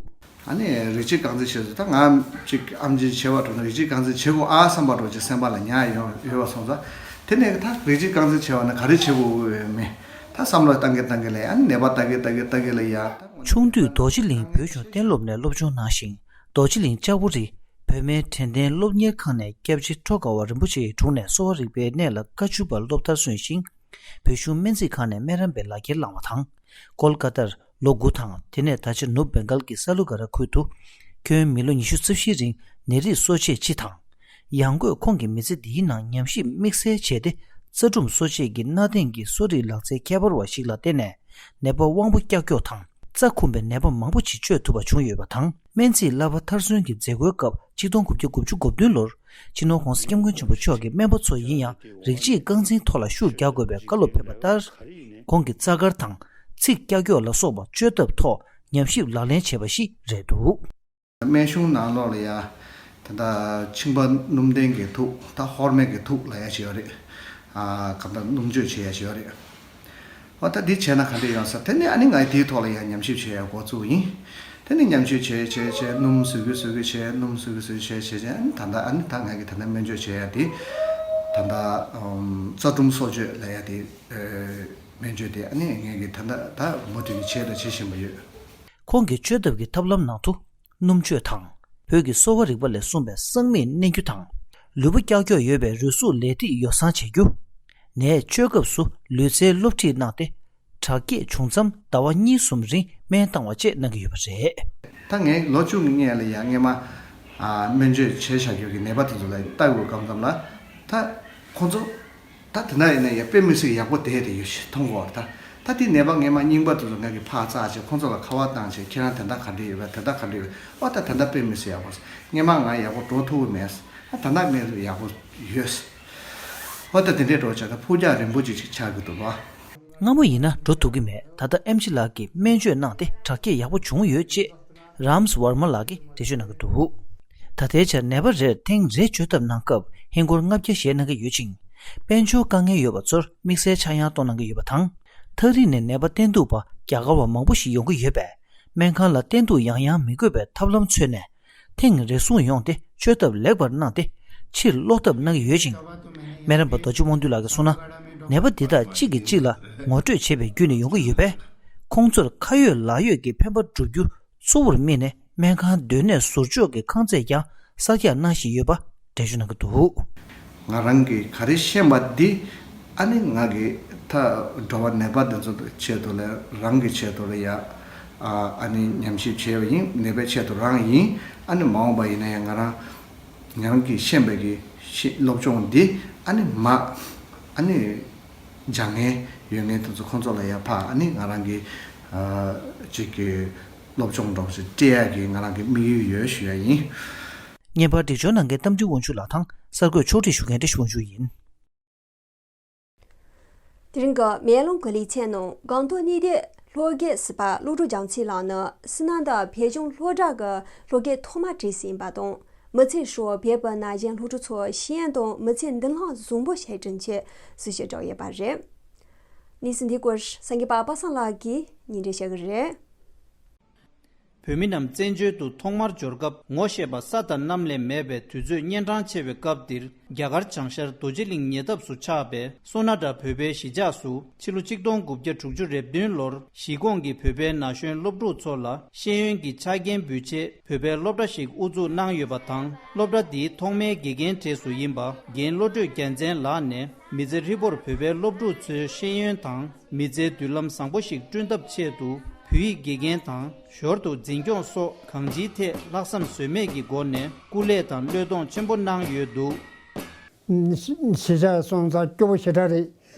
ཨ་ནི་རིགས་གཅིག་རྐང་འཛིན་བྱེད་དུས་ད་ང་གཅིག་ཨམ་ཆི་བྱེད་པ་འགྲོ་ན་རིགས་གཅིག་རྐང་འཛིན་བྱེད་དགོས་ཨ་བསམ་པ་འགྲོ་ཅིག་སེམས་པ་ལ་ཉར་ཡོད་ཡོད་པ་སོང་ཙང་དེ་ནས་ད་རིགས་གཅིག་རྐང་འཛིན་བྱེད་པ་ན་ག་རེ་བྱེད་དགོས་ཡོད་མེད་ད་བསམ་བློ་བཏང་གི་བཏང་གི་ལ་ཡ་ནད་པ་ལྟ་གི་ལྟ་གི་ལྟ་གི་ལ་ཡ་ད། ཆུང་དུས་རྡོ་རྗེ་གླིང་བོད་གཞུང་གཏན་སློབ་ནས་སློབ་སྦྱོང་གནང་ཞིང་རྡོ་རྗེ་གླིང་ལྕགས་པོ་རི་བོད་སྨན་དྲན་རྟེན་སློབ་གཉེར་ཁང་ནས་སྐྱབས་རྗེ་ཁྲོ་དགའ་བ་རིན་པོ་ཆེའི་དྲུང་ནས་གསོ་བ་རིག་པའི་གནས་ལ་བཀའ་བཅུ་པ་སློབ་མཐར་སོན་ཞིང་། བོད་གཞུང་སྨན་རྩིས་ཁང་ནས་སྨན་རམས་པའི་ལག་ཁྱེར་བླངས་པ་དང་། ཀོལ་ཀ་ཏར་ལོ་དགུ་དང་དེ་ནས་ད་ཆ་ནུབ་བེང་གལ་གྱི་ས་ལུ་ག་ར་ཁུལ་དུ། ཁྱོན་མི་ལོ་ཉི་ཤུ་རྩ་བཞིའི་རིང་ནད་རིགས་གསོ་དཔྱད་སྤྱི་དང་། ཡང་སྒོས་ཁོང་གིས་མི་ཚེ་འདིའི་ནང་ཉམས་ཞིབ་དམིགས་བསལ་བྱས་ཏེ། རྩ་གྲུམ་གསོ་དཔྱད་ཀྱི་གནའ་དེང་གི་གསོ་རིག་ལག་རྩལ་ཁྱད་པར་བ་ཞིག་ལ་བརྟེན་ནས། ནད་པ་དབང་པོ་ཀྱག་ཀྱོག་དང་རྩ་འཁུམས་པའི་ནད་པ་མང་པོ་ཅིག་བཅོས་ཐུབ་པ་བྱུང་ཡོད་པ་དང་། སྨན་རྩིས་བསླབ་པ་མཐར་སོན་གྱི་མཛད་སྒོའི་སྐབས་ཆིག་སྟོང་དགུ་བརྒྱ་དགུ་བཅུ་གོ་བདུན་ལོར་སྤྱི་ནོར་༧གོང་ས་༧སྐྱབས་མགོན་ཆེན་པོ་མཆོག་གིས་སྨན་པ་ཚོ་ཡིན་ཡང་རིགས་གཅིག་རྐང་འཛིན་ཐོག་ལ་ཤུགས་རྒྱག་དགོས་པའི་བཀའ་སློབ་ཕེབས་པ་ལྟར། ཁོང་གིས་རྩ་དཀར་དང་ཚིགས་ཀྱག་ཀྱོག་ལ་སོགས་པ་བཅོས་ཐབས་ཐོག་ཉམས་ཞིབ་ལག་ལེན་བྱས་པ་ཞིག་རེད་འདུག་སྨན་གཞུང་ནང་ལོགས་ལ་ཡ། ད་ལྟ་མཆིན་པ་སྣུམ་ལྡན་གྱི་དུག་ད་ཧོར་སྨན་གྱི་དུག་ལབ་ཡ་ཞིག་ཡོད་རེད། ཨ་གང་ལྟར་སྣུམ་བཅོས་བྱེད་ཡ་ཞིག་ཡོད་རེད། ཨོ་ད་འདི་བྱས་ན་ག་འདྲ་ཡོང་ས་དེ་ནས་ཨ་ནི་ང་དེའི་ཐོག་ལ་ཡ་ཉམས་ཞིབ་བྱེད་ཡ་འགོ་བཙུགས་ཡིན། དེ་ནས་ཉམས་བཅོས་བྱས་བྱས་བྱས། སྣུམ་བཟོ་གི་བཟོ་གི་བྱས། སྣུམ་བཟོ་གི་བཟོ་གི་བྱས་བྱས། ཨ་ནི་ད་ལྟ། ཨ་ནི་ད་ང་གིས་ད་ལྟ་སྨན་བཅོས་བྱེད་ཡ་དེ། ད་ལྟ་ཨམ་རྩ་སྒྲུང་སྲོག་གཅོད་ལབ་ཡ་དེ། ཨེ། སྨན་བཅོས་དེ། ཨ་ནི་ངས་གིས་ད་ལྟ་ད་མུ་མཐུད་ནས་བྱས་དང་བྱེད་བཞིན་པ་ཡོད། ཁོང་གི་བཅོས་ཐབས་ཀྱི་ཐབས་ལམ་ནང་དུ། སྣུམ་བཅོས་དང་། བོད་ཀྱི་གསོ་བ་རིག་པ་ལས་གསུངས་པའི་སྲེག་མིག་མནན་རྒྱུ་དང་། ལུས་པོ་ཀྱག་ཀྱོག་ཡོད་པའི་རུས་ཟུངས་ལས་འགྲིག་ཡོ་བསྲང་བྱེད་རྒྱུ། ནད་བཅོས་སྐབས་སུ་ལུས་རྩལ་སློབ་ཁྲིད་གནང་སྟེ། དྲག་སྐྱེད་བྱུང་མཚམས་ཟླ་བ་གཉིས་གསུམ་རིང་སྨན་བཏང་བ་བཅས་གནང་གི་ཡོད་པ་རེད། ད་ངས་ལོ་བཅུ་གི་སྔོན་ལ་ཡ་སྔོན་མ། ཨ། སྨན་བཅོས་བྱས་བཞག་རྒྱུ་གི་ནད་པ་དེ་ཚོ་ལ་ལྟ་དགོས་སྐབས་ཙམ་ལ། ད་ཁོང་ཚོ། ད་དེ་འདྲ་ཡིན་ན་ཡང་དཔེ་མི་སྲིད་ཡག་པོ་བསྡད་དེ་ཡོད་ཞེས་མཐོང་གི་ཡོད་རེད། ད་ད་དེ་ནད་པ་སྔོན་མ་རྙིང་པ་དེ་ཚོ་ང་གིས་ཕར་བཙལ་བྱས། ཁོང་ཚོ་ལ་ཁ་པར་བཏང་བྱས། ཁྱེད་རང་དེ་འདྲ་ག་འདྲ་ཡོད་པས། དེ་འདྲ་ག་འདྲ་ཡོད་པས། ཨོ་ད་ད་ལྟ་དཔེ་མི་སྲིད་ཡག་པོ། སྔོན་མ་ང་ཡག་པོ་འགྲོ་ཐུབ་ཀྱི་མེད། ཨ། ད་ལྟ་སྨན་ཡག་པོ་ཡོད། ཨོ་ད་དེ་འདྲའི་འགྲོ་བྱས། ད་ཕུགས་རྒྱང་རིང་པོ་ཅིག་ཅིག་ཆགས་ཀྱི་འདུག་ལོ། སྔ་མོ་ཡིན་ན་འགྲོ་ཐུབ་ཀྱི་མེད། ད་ལྟ་ཨེམ་ཆི་ལགས་ཀྱིས་སྨན་བཅོས་གནང་སྟེ་དྲག་སྐྱེད་ཡག་པོ་བྱུང་ཡོད་ཅེས། རམས་ཝར་མ་ལགས་ཀྱིས་འགྲེལ་བརྗོད་གནང་གི་འདུག་ད་ལྟའི་ཆར་ནད་པ་རེར་ཐེངས་རེ་བཅོས་ཐབས་གནང་སྐབས་ཧིན་སྒོར་ལྔ་བརྒྱ་བཞེས་གནང་གི་ཡོད་ཅིང་། དཔལ་འབྱོར་དཀའ་ངལ་ཡོད་པ་ཚོར་དམིགས་བསལ་ཆག་ཡང་གཏོང་གནང་གི་ཡོད་པ་དང་། ཐག་རིང་ནས་ནད་པ་བསྟེན་གཏུག་པ་རྒྱ་གར་བ་མང་པོ་ཞིག་ཡོང་གི་ཡོད་པས། སྨན་ཁང་ལ་བསྟེན་གཏུག་ཡང་ཡང་མི་དགོས་པའི་ཐབས་ལམ་འཚོལ་ནས། ཐེངས་རེ་ཟུང་ཡོང་སྟེ་བཅོས་ཐབས་ལེགས་པར་གནང་སྟེ། ཕྱིར་སློག་ཐབས་གནང་གི་ཡོད་ཅིང་། སྨན་རམས་པ་རྡོ་རྗེ་དབང་འདུས་ལགས་ཀྱིས་གསུངས་ན། ནད་པ་འདི་དག་གཅིག་གིས་གཅིག་ལ་ངོ་སྤྲོད་བྱེད་པའི་བརྒྱུད་ནས་ཡོང་གི་ཡོད་པས། ཁོང་ཚོར་ཁ་ཡོད་ལག་ཡོད་ཀྱི་ཕན་པ་བསྒྲུབ་རྒྱུ་གཙོ་བོར་དམིགས་ནས། སྨན་ཁང་སྡོད་གནས་ཟུར་འཇོག་གི་ཁང་ཚད་ཀྱང་གསར་རྒྱག་གནང་བཞིན་ཡོད་པ་འགྲེལ་བརྗོད་གནང་གི་འདུག་ང་རང་གིས་ག་རེ་ཤེས་པ་འདི། ཨ་ནི་ང་གིས་ད་འགྲོ་བ་ནད་པ་འདི་ཚོ་ཆེད་དུ་ལ། རང་གི་ཆེད་དུ་ལ་ཡ། ཨ་ནི་ཉམས་ཞིབ་བྱས་པ་ཡིན། ནད་པའི་ཆེད་དུ་རང་ཡིན། ཨ་ནི་མ་འོངས་པ་ཡིན་ན་ཡང་ང་རང་ང་རང་གིས་ཤེས་པའི་གི་ཤེས་སློབ་སྦྱོང་འདི། ཨ་ནི་མ། ཨ་ནི་སྦྱང་མཁན་ཡོད་མཁན་དེ་ཚོ་ཁོང་ཚོ་ལ་ཡ་ཕར། ཨ་ནི་ང་རང་གི་ཨ་ཅིག་གི་སློབ་སྦྱོང་འདྲ་བོ་ཞིག་སྤྲད་ཡག་གི་ང་རང་གི་དམིགས་ཡུལ་ཡོད་ཞུ་ཡ་ཡིན། བརྙན་པར་སྒྲིག་སྦྱོར་གནང་མཁན་རྟ་མགྲིན་དབང་ཕྱུག་ལགས་དང་གསར་འགོད་ཕྱོགས་སྒྲིག་ཞུ་མཁན་བཀྲ་ཤིས་དབང་ཕྱུག་ཡིན། དེ་རིང་གི་མེ་ལོང་གི་ལེ་ཚན་ནང་སྒང་ཏོག་གནས་སྡོད་སློབ་དགེ་ཟུར་པ་བློ་གྲོས་རྒྱལ་མཚན་ལགས་ནི་སི་ན་ད་བོད་ལྗོངས་སློབ་གྲྭ་གི་སློབ་དགེ་ཐོག་མ་གྲས་ཤིག་ཡིན་པ་དང་། མི་ཚེ་ཧྲིལ་བོར་བོད་པའི་ན་གཞོན་སློབ་ཕྲུག་ཚོར་ཤེས་ཡོན་དང་མི་ཚེའི་མདུན་ལམ་བཟང་པོ་ཞིག་བསྐྲུན་ཆེད་སྲི་ཞུ་བསྒྲགས་ཡོད་པ་རེད། གནས་ཚུལ་འདིའི་སྐོར་སངས་རྒྱས་པ་པ་སངས་ལགས་ཀྱིས་སྙན་སྒྲོན་ཞུ་གི་རེད། བོད་མི་རྣམས་བཙན་བྱོལ་དུ་ཐོག་མར་འབྱོར་སྐབས། ངོ་ཤེས་པ་ས་དང་གནམ་ལས་མེད་པའི་དུས་ཚོད་གཉན་འཕྲང་ཆེ་བའི་སྐབས་འདིར། རྒྱ་གར་བྱང་ཤར་རྡོ་རྗེ་གླིང་ཉེ་འདབས་སུ་ཆགས་པའི་སོ་ན་ཏྲ་བོད་པའི་གཞིས་ཆགས་སུ། ཕྱི་ལོ་ཆིག་སྟོང་དགུ་བརྒྱ་དྲུག་ཅུ་རེ་བདུན་ལོར་གཞིས་ཁོངས་ཀྱི་བོད་པའི་ན་གཞོན་སློབ་ཕྲུག་ཚོ་ལ་ཤེས་ཡོན་གྱི་ཆ་རྐྱེན་འབུལ་ཆེད། བོད་པའི་སློབ་གྲྭ་ཞིག་དབུ་འཛུགས་གནང་ཡོད་པ་དང་། སློབ་གྲྭ་འདིའི་ཐོག་མའི་དགེ་རྒན་གྲས་སུ་ཡིན་པ་རྒན་བློ་གྲོས་རྒྱལ་མཚན་ལགས་ནས། མི་ཚེ་ཧྲིལ་པོར་བོད་པའི་སློབ་ཕྲུག་ཚོའི་ཤེས་ཡོན་དང་། མི་ཚེའི་མདུན་ལམ་བཟང་པོ་ཞིག་བསྐྲུན་ཐབས་ཆེད་དུ། བོད་ཡིག་དགེ་རྒན་དང་། ཞོར་དུ་འཛིན་སྐྱོང་སོགས་གང་ཅིའི་ཐད་ལྷག་བསམ་ཟོལ་མེད་ཀྱི་སྒོ་ནས་སྐུ་ལས་དང་བློས་གཏོང་ཆེན་པོ་གནང་ཡོད་འདུག་གཞིས་ཆགས་སོང་ཙང་སྐྱོ་པོ་ཞེ་དྲག་རེད།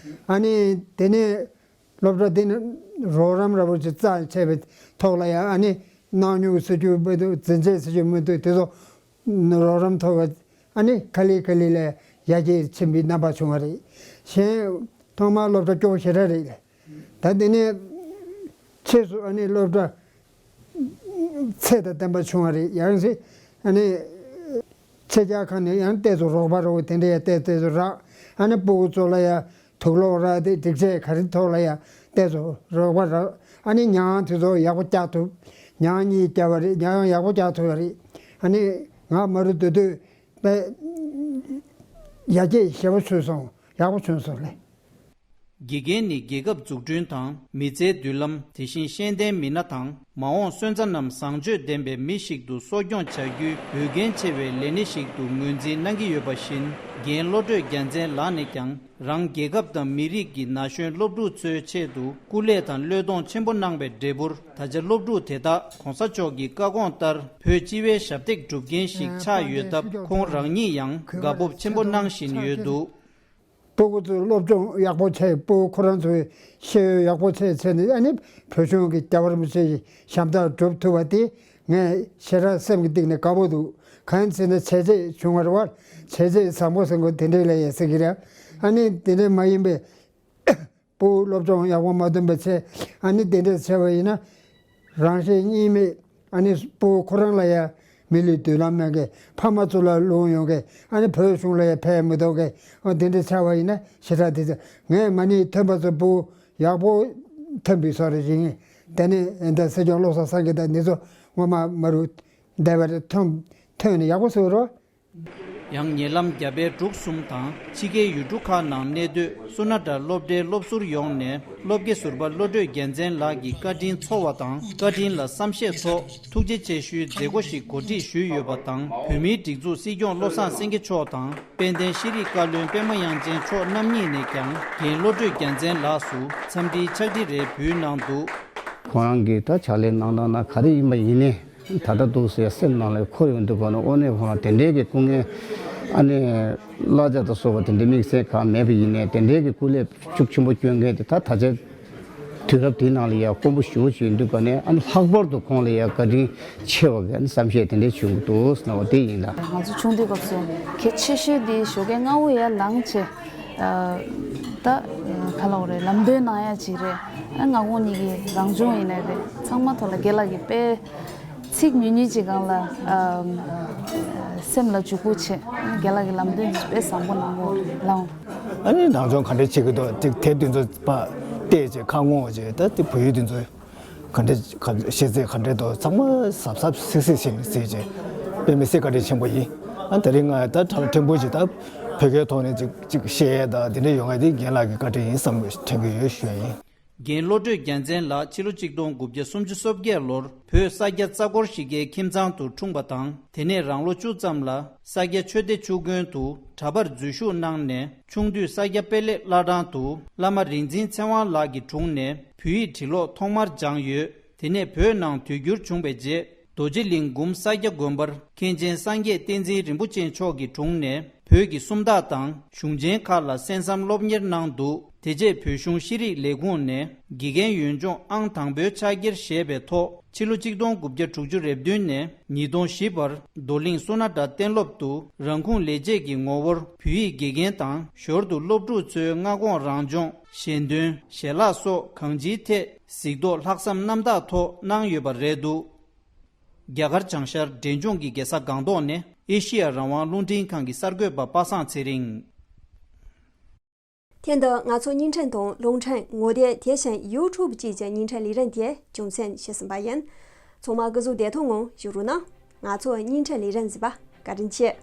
ཨ་ནི་དེ་ནས་སློབ་གྲྭ་འདི་ནི་རོགས་རམ་འདྲ་པོ་ཅིག་རྩ་ཆད་པའི་ཐོག་ལ་ཡང་། ཨ་ནི་གནང་མྱོང་ཟེར་རྒྱུ་མི་འདུག་འཛིན་ཆས་ཟེར་རྒྱུ་མི་འདུག་དེ་ཚོ་རོགས་རམ་ཐོབ་པ། ཨ་ནི་ག་ལེ་ག་ལེ་ལ་ཡར་རྒྱས་ཕྱིན་པའི་རྣམ་པ་བྱུང་བ་རེད། གཞན་ཐོག་མར་སློབ་གྲྭ་སྐྱོ་པོ་ཞེ་དྲག་རེད། ད་དེ་ནས་ཕྱིས་སུ་ཨ་ནི་སློབ་གྲྭ་ཚད་དང་ལྡན་པ་བྱུང་བ་རེད། ཡང་སྲིད་ཨ་ནི་ཕྱི་རྒྱལ་ཁག་ནས་ཡང་ཏོག་ཙམ་རོགས་པ་རོགས་དེ་འདྲ་ཡང་ཏོག་ཙམ་རག་ཨ་ནི་སྤུ་གུ་ཚོ་ལ་ཡང་དུག་སློག་རག་དེ་སྒྲིག་ཆས་ག་རེ་ཐོག་ལ་ཡང་ཏོག་ཙམ་རོགས་པ་རག་ཨ་ནི་ཉལ་ཁང་དེ་ཚོ་ཡག་པོ་རྒྱག་ཐུབ། ཉལ་ཁང་གཉིས་བརྒྱབ་པ་རེད། ཉལ་ཁང་ཡག་པོ་རྒྱག་ཐུབ་པ་རེད། ཨ་ནི་ང་མ་རུ་སྡོད་དུས་དཔེ་ཡར་རྒྱས་ཞེ་པོ་བྱུང་སོང་། ཡག་པོ་བྱུང་སོང་ལེ། དགེ་རྒན་ནི་རྒྱལ་ཁབ་འཛུགས་སྐྲུན་དང་མི་ཚེའི་མདུན་ལམ། དེ་བཞིན་ཤེས་ལྡན་མི་སྣ་དང་མ་འོངས་སོན་རྩ་རྣམས་བཟང་སྤྱོད་ལྡན་པའི་མི་ཞིག་ཏུ་གསོ་སྐྱོང་བྱ་རྒྱུའི་འོས་འགན་ཆེ་བའི་ལས་སྣེ་ཞིག་ཏུ་ངོས་འཛིན་གནང་གི་ཡོད་པ་བཞིན། རྒན་བློ་གྲོས་རྒྱལ་མཚན་ལགས་ནས་ཀྱང་། རང་རྒྱལ་ཁབ་དང་མི་རིགས་ཀྱི་ན་གཞོན་སློབ་ཕྲུག་ཚོའི་ཆེད་དུ་སྐུ་ལས་དང་བློས་གཏོང་ཆེན་པོ་གནང་བའི་འབྲས་བུར། ད་ཆ་སློབ་ཕྲུག་དེ་དག་གོང་ས་མཆོག་གི་བཀའ་དགོངས་ལྟར་བོད་སྤྱི་བའི་ཞབས་འདེགས་སྒྲུབ་མཁན་ཞིག་ཆགས་ཡོད་སྟབས། ཁོང་རང་ཉིད་ཡང་དགའ་སྤོབས་ཆེན་པོ་གནང་བཞིན་ཡོད་འདུག་སྤུ་གུ་ཚོའི་སློབ་སྦྱོང་ཡག་པོ་བྱས། སྤུ་གུ་ཁོ་རང་ཚོའི་ཤེས་ཡོན་ཡག་པོ་བྱས་བྱས་ནས། ཨ་ནི་བོད་གཞུང་གི་རྒྱལ་བ་རིན་པོ་ཆེ་ཡི་ཞབས་འདེགས་སྒྲུབ་ཐུབ་པ་དེ་ངས་ཞེ་དྲག་སེམས་ཀྱི་གཏིང་ནས་དགའ་པོ་འདུག་གང་ཡིན་ཟེར་ན་བྱས་རྗེས་བྱུང་བ་རེད་བ། བྱས་རྗེས་བཟང་པོ་ཟེར་དགོས་དེ་འདྲས་ལ་ཡ་ཟེར་གྱི་རེད། ཨ་ནི་དེ་འདྲས་མ་ཡིན་པའི་སྤུ་གུ་སློབ་སྦྱོང་ཡག་པོ་མ་ཐོན་པ་བྱས། ཨ་ནི་དེ་འདྲས་བྱས་པ་ཡིན་ན། རང་གཞན་གཉིས་མེད། ཨ་ནི་སྤུ་གུ་ཁོ་རང་ལ་ཡ་མི་ལུས་མདུན་ལམ་མེད་མཁན། ཕ་མ་གཙུག་ལག་སློང་ཡོང་མཁན། ཨ་ནི་བོད་གཞུང་ལ་ཡ་ཕན་མི་ཐོགས་མཁན། ཨ། དེ་འདྲ་ཆགས་པ་ཡིན་ན་ཞེ་དྲག་དེ་ཚོ། ངས་མ་ཎི་ཐོན་པ་ཚོ་སྤུ་གུ་ཡག་པོ་ཐོན་པའི་བཟོ་འདྲ་ཞིག་ཡིན། དེ་ནས་ད་སྲིད་སྐྱོང་བློ་བཟང་སེང་གེ་དང་འདི་ཚོ་ ངོ་མ་མ་རུ་བདེ་བར་ཐོན་ཐོན་ནས་ཡག་པོ་བཟོ་རོགས། ཡང་ཉེ་ལམ་རྒྱ་བལ་འབྲུག་གསུམ་དང་ཕྱི་རྒྱལ་ཡུལ་གྲུ་ཁག་ནང་གནས་སྡོད་སོ་ན་ཏྲ་སློབ་གྲྭའི་སློབ་ཟུར་ཡོངས་ནས་སློབ་དགེ་ཟུར་པ་བློ་གྲོས་རྒྱལ་མཚན་ལགས་ཀྱི་བཀའ་དྲིན་ཚོར་བ་དང་བཀའ་དྲིན་ལ་བསམ་ཤེས་ཐོག་ཐུགས་རྗེ་ཆེ་ཞུའི་མཛད་སྒོ་ཞིག་གོ་སྒྲིག་ཞུས་ཡོད་པ་དང་། བོད་མིའི་སྒྲིག་འཛུགས་སྲིད་སྐྱོང་བློ་བཟང་སེང་གེ་མཆོག་དང་དཔལ་ལྡན་ཤེས་རིག་བཀའ་བློན་པད་མ་དབྱངས་ཅན་མཆོག་རྣམ་གཉིས་ནས་ཀྱང་རྒན་བློ་གྲོས་རྒྱལ་མཚན་ལགས་སུ་འཚམས་འདྲིའི་ཕྱག་བྲིས་རེ་ཕུལ་གནང་འདུག། ཁོ་རང་གི་ད་ཕྱག་ལས་གནང་སྟངས་ན་ག་རེ་ཡིན་པ་ཡིན་ནའི་ད་ལྟ་འདུག་ཟེར་སེམས་ནང་ལ་འཁོར་ཡོང་དུས་ག་ནས་དངོས་གནས་ཁོ་རང་དེ་འདྲའི་གི་སྐུ་ངལ་ཨ་ནི་གླ་ཆ་དང་སོགས་པ་དེ་འདྲའི་དམིགས་བསལ་གང་མེད་པ་ཡིན་ནའི་དེ་འདྲའི་གི་སྐུ་ལས་ཤུགས་ཆེན་པོ་སྐྱོན་མཁན་དེ་ད་ད་ཆ་དུས་རབས་དེའི་ནང་ལ་ཡ་དཀོན་པོ་ཞེ་པོ་ཅིག་ཡིན་དུས་ག་ནས་ཨ་ནི་ལྷག་པར་དུ་ཁོང་ལ་ཡ་བཀའ་དྲིན་ཆེ་བ་གི་ཨ་ནི་བསམ་ཤེས་དེ་འདྲའི་བྱུང་གི་འདུག་ཟེར་ན་བ་དེ་ཡིན་ལ། ང་ཚོ་ཆུང་དུས་སྐབས་སུ་གལ་ཆེ་ཤོས་དེ་ཞོགས་ཀས་སྔ་པོ་ཡར་ལངས་བྱས། ད་ག་ལབ་དགོས་རེད། ལམ་སྟོན་གནང་ཡ་ཅིག་རེད། ཨ་ང་དགོང་གཉིས་ཀྱི་རང་སྦྱོང་ཡིན་ནའི་རེད། ཚང་མ་ཐོག་ལ་རྒན་ལགས་ཀྱིས་དཔེ་ཚིག་ཉུང་ཉུང་ཅིག་སྒང་ལ་ཨ་སེམས་ལ་འཇུག་པོ་བྱེད། རྒན་ལགས་ཀྱི་ལམ་སྟོན་དཔེ་བཟང་པོ་གནང་གོ་ལགས། ཨ་ནི་རང་སྦྱོང་ག་འདྲས་བྱེད་ཀྱི་འདུག་དེ་དེ་དུས་ཚོད་པ་བལྟས་བྱས་ཁ་ངོ་བྱས་ད་དེ་བོད་ཡིག་དུས་ཚོད། ག་འདྲ་ག་ཤེས་ཚད་ག་འདྲ་འདུག་ཚང་མ་གཟབ་གཟབ་གཟིགས་གཟིགས་བྱས་ནས་གཟིགས་བྱས། དཔེ་མི་སྲིད་བཀའ་དྲིན་ཆེན་པོ་ཡིན། ཨ་དེ་རིང་ང་ད་དྲ་ལམ་ཕྲན་བུ་ཞིག་ད་བོད་སྐད་ཐོག་ནས་ཅིག་ཅིག་བཤད་ཡས་ད་དེ་འདྲ་ཡོང་ཡས་དེ་རྒན་ལགས་ཀྱི་བཀའ་དྲིན་ཡིན་བསམ་དྲན་གྱི་ཡོད་ཞུ་ཡ་ཡིན། རྒན་བློ་གྲོས་རྒྱལ་མཚན་ལགས་ཕྱི་ལོ་གཅིག་སྟོང་དགུ་བརྒྱ་སུམ་ཅུ་སོ་བརྒྱད་ལོར་བོད་ས་སྐྱ་རྩ་འཁོར་གཞིས་ཀའི་ཁྱིམ་ཚང་དུ་འཁྲུངས་པ་དང་། དེ་ནས་རང་ལོ་བཅུ་ཙམ་ལ་ས་སྐྱ་ཆོས་སྡེ་ཆུ་དགོན་དུ་གྲྭ་པར་འཛུལ་ཞུགས་གནང་ནས། ཆུང་དུས་ས་སྐྱ་དཔལ་ལེགས་བླ་བྲང་དུ་བླ་མ་རིག་འཛིན་ཚེ་དབང་ལགས་ཀྱི་དྲུང་ནས་བོད་ཡིག་འབྲི་ཀློག་ཐོག་མར་སྦྱངས་ཡོད། དེ་ནས་བོད་ནང་དུས་འགྱུར་བྱུང་བའི་རྗེས། རྡོ་རྗེ་གླིང་དགོན་ས་སྐྱ་དགོན་པར་མཁན་ཆེན་སངས་རྒྱས་བསྟན་འཛིན་རིན་པོ་ཆེ་མཆོག་གི་དྲུང་ནས་བོད་ཀྱི་སུམ་རྟགས་དང་གཞུང་ཆེན་ཁག་ལ་གསན་བསམ་སློབ་གཉེར་གནང་འདུག། དེ་རྗེས་བོད་གཞུང་ཤེས་རིག་ལས་ཁུངས་ནས་དགེ་རྒན་ཡོན་སྦྱོང་ཨང་དང་པོའི་ཕྱག་འཁྱེར་བཞེས་པའི་ཐོག་ཕྱི་ལོ་གཅིག་སྟོང་དགུ་བརྒྱ་དྲུག་ཅུ་རེ་བདུན་ནས་ཉིས་སྟོང་བཞི་བར་རྡོར་གླིང་སོ་ན་ཏྲ་གཏན་སློབ་ཏུ་རང་ཁུངས་ལས་བྱེད་ཀྱི་ངོ་བོར་བོད་ཡིག་དགེ་རྒན་དང་ཞོར་དུ་སློབ་ཕྲུག་ཚོའི་མངའ་ཁོངས་རང་སྦྱོང་། ཞལ་འདོན། ཞལ་ལག་སོགས་གང་ཅིའི་ཐད་གཟིགས་རྟོག་ལྷག་བསམ་རྣམ་དག་ཐོག་གནང་ཡོད་པ་རེད་འདུག། རྒྱ་གར་བྱང་ཤར་འབྲས་ལྗོངས་ཀྱི་རྒྱལ་ས་སྒང་ཏོག་ནས་ཨེ་ཤི་ཡ་རང་དབང་རླུང་འཕྲིན་ཁང་གི་གསར་འགོད་པ་པ་སངས་ཚེ་རིང་། དེ་འདི་ང་ཚོ་བརྙན་འཕྲིན་དང་རླུང་འཕྲིན་ངོ་དེབ་དེ་བཞིན་ཡུ་ཊུབ་བཅས་ཀྱི་བརྙན་འཕྲིན་ལས་རིམ་དེ་རྒྱུ་མཚན་ཞུས་ཟིན་པ་ཡིན། ཚང་མ་སྐུ་གཟུགས་བདེ་ཐང་ངང་བཞུགས་རོགས་གནང་། ང་ཚོ་བརྙན་འཕྲིན་ལས་རིམ་གཟིགས་པ་བཀའ་དྲིན་ཆེ།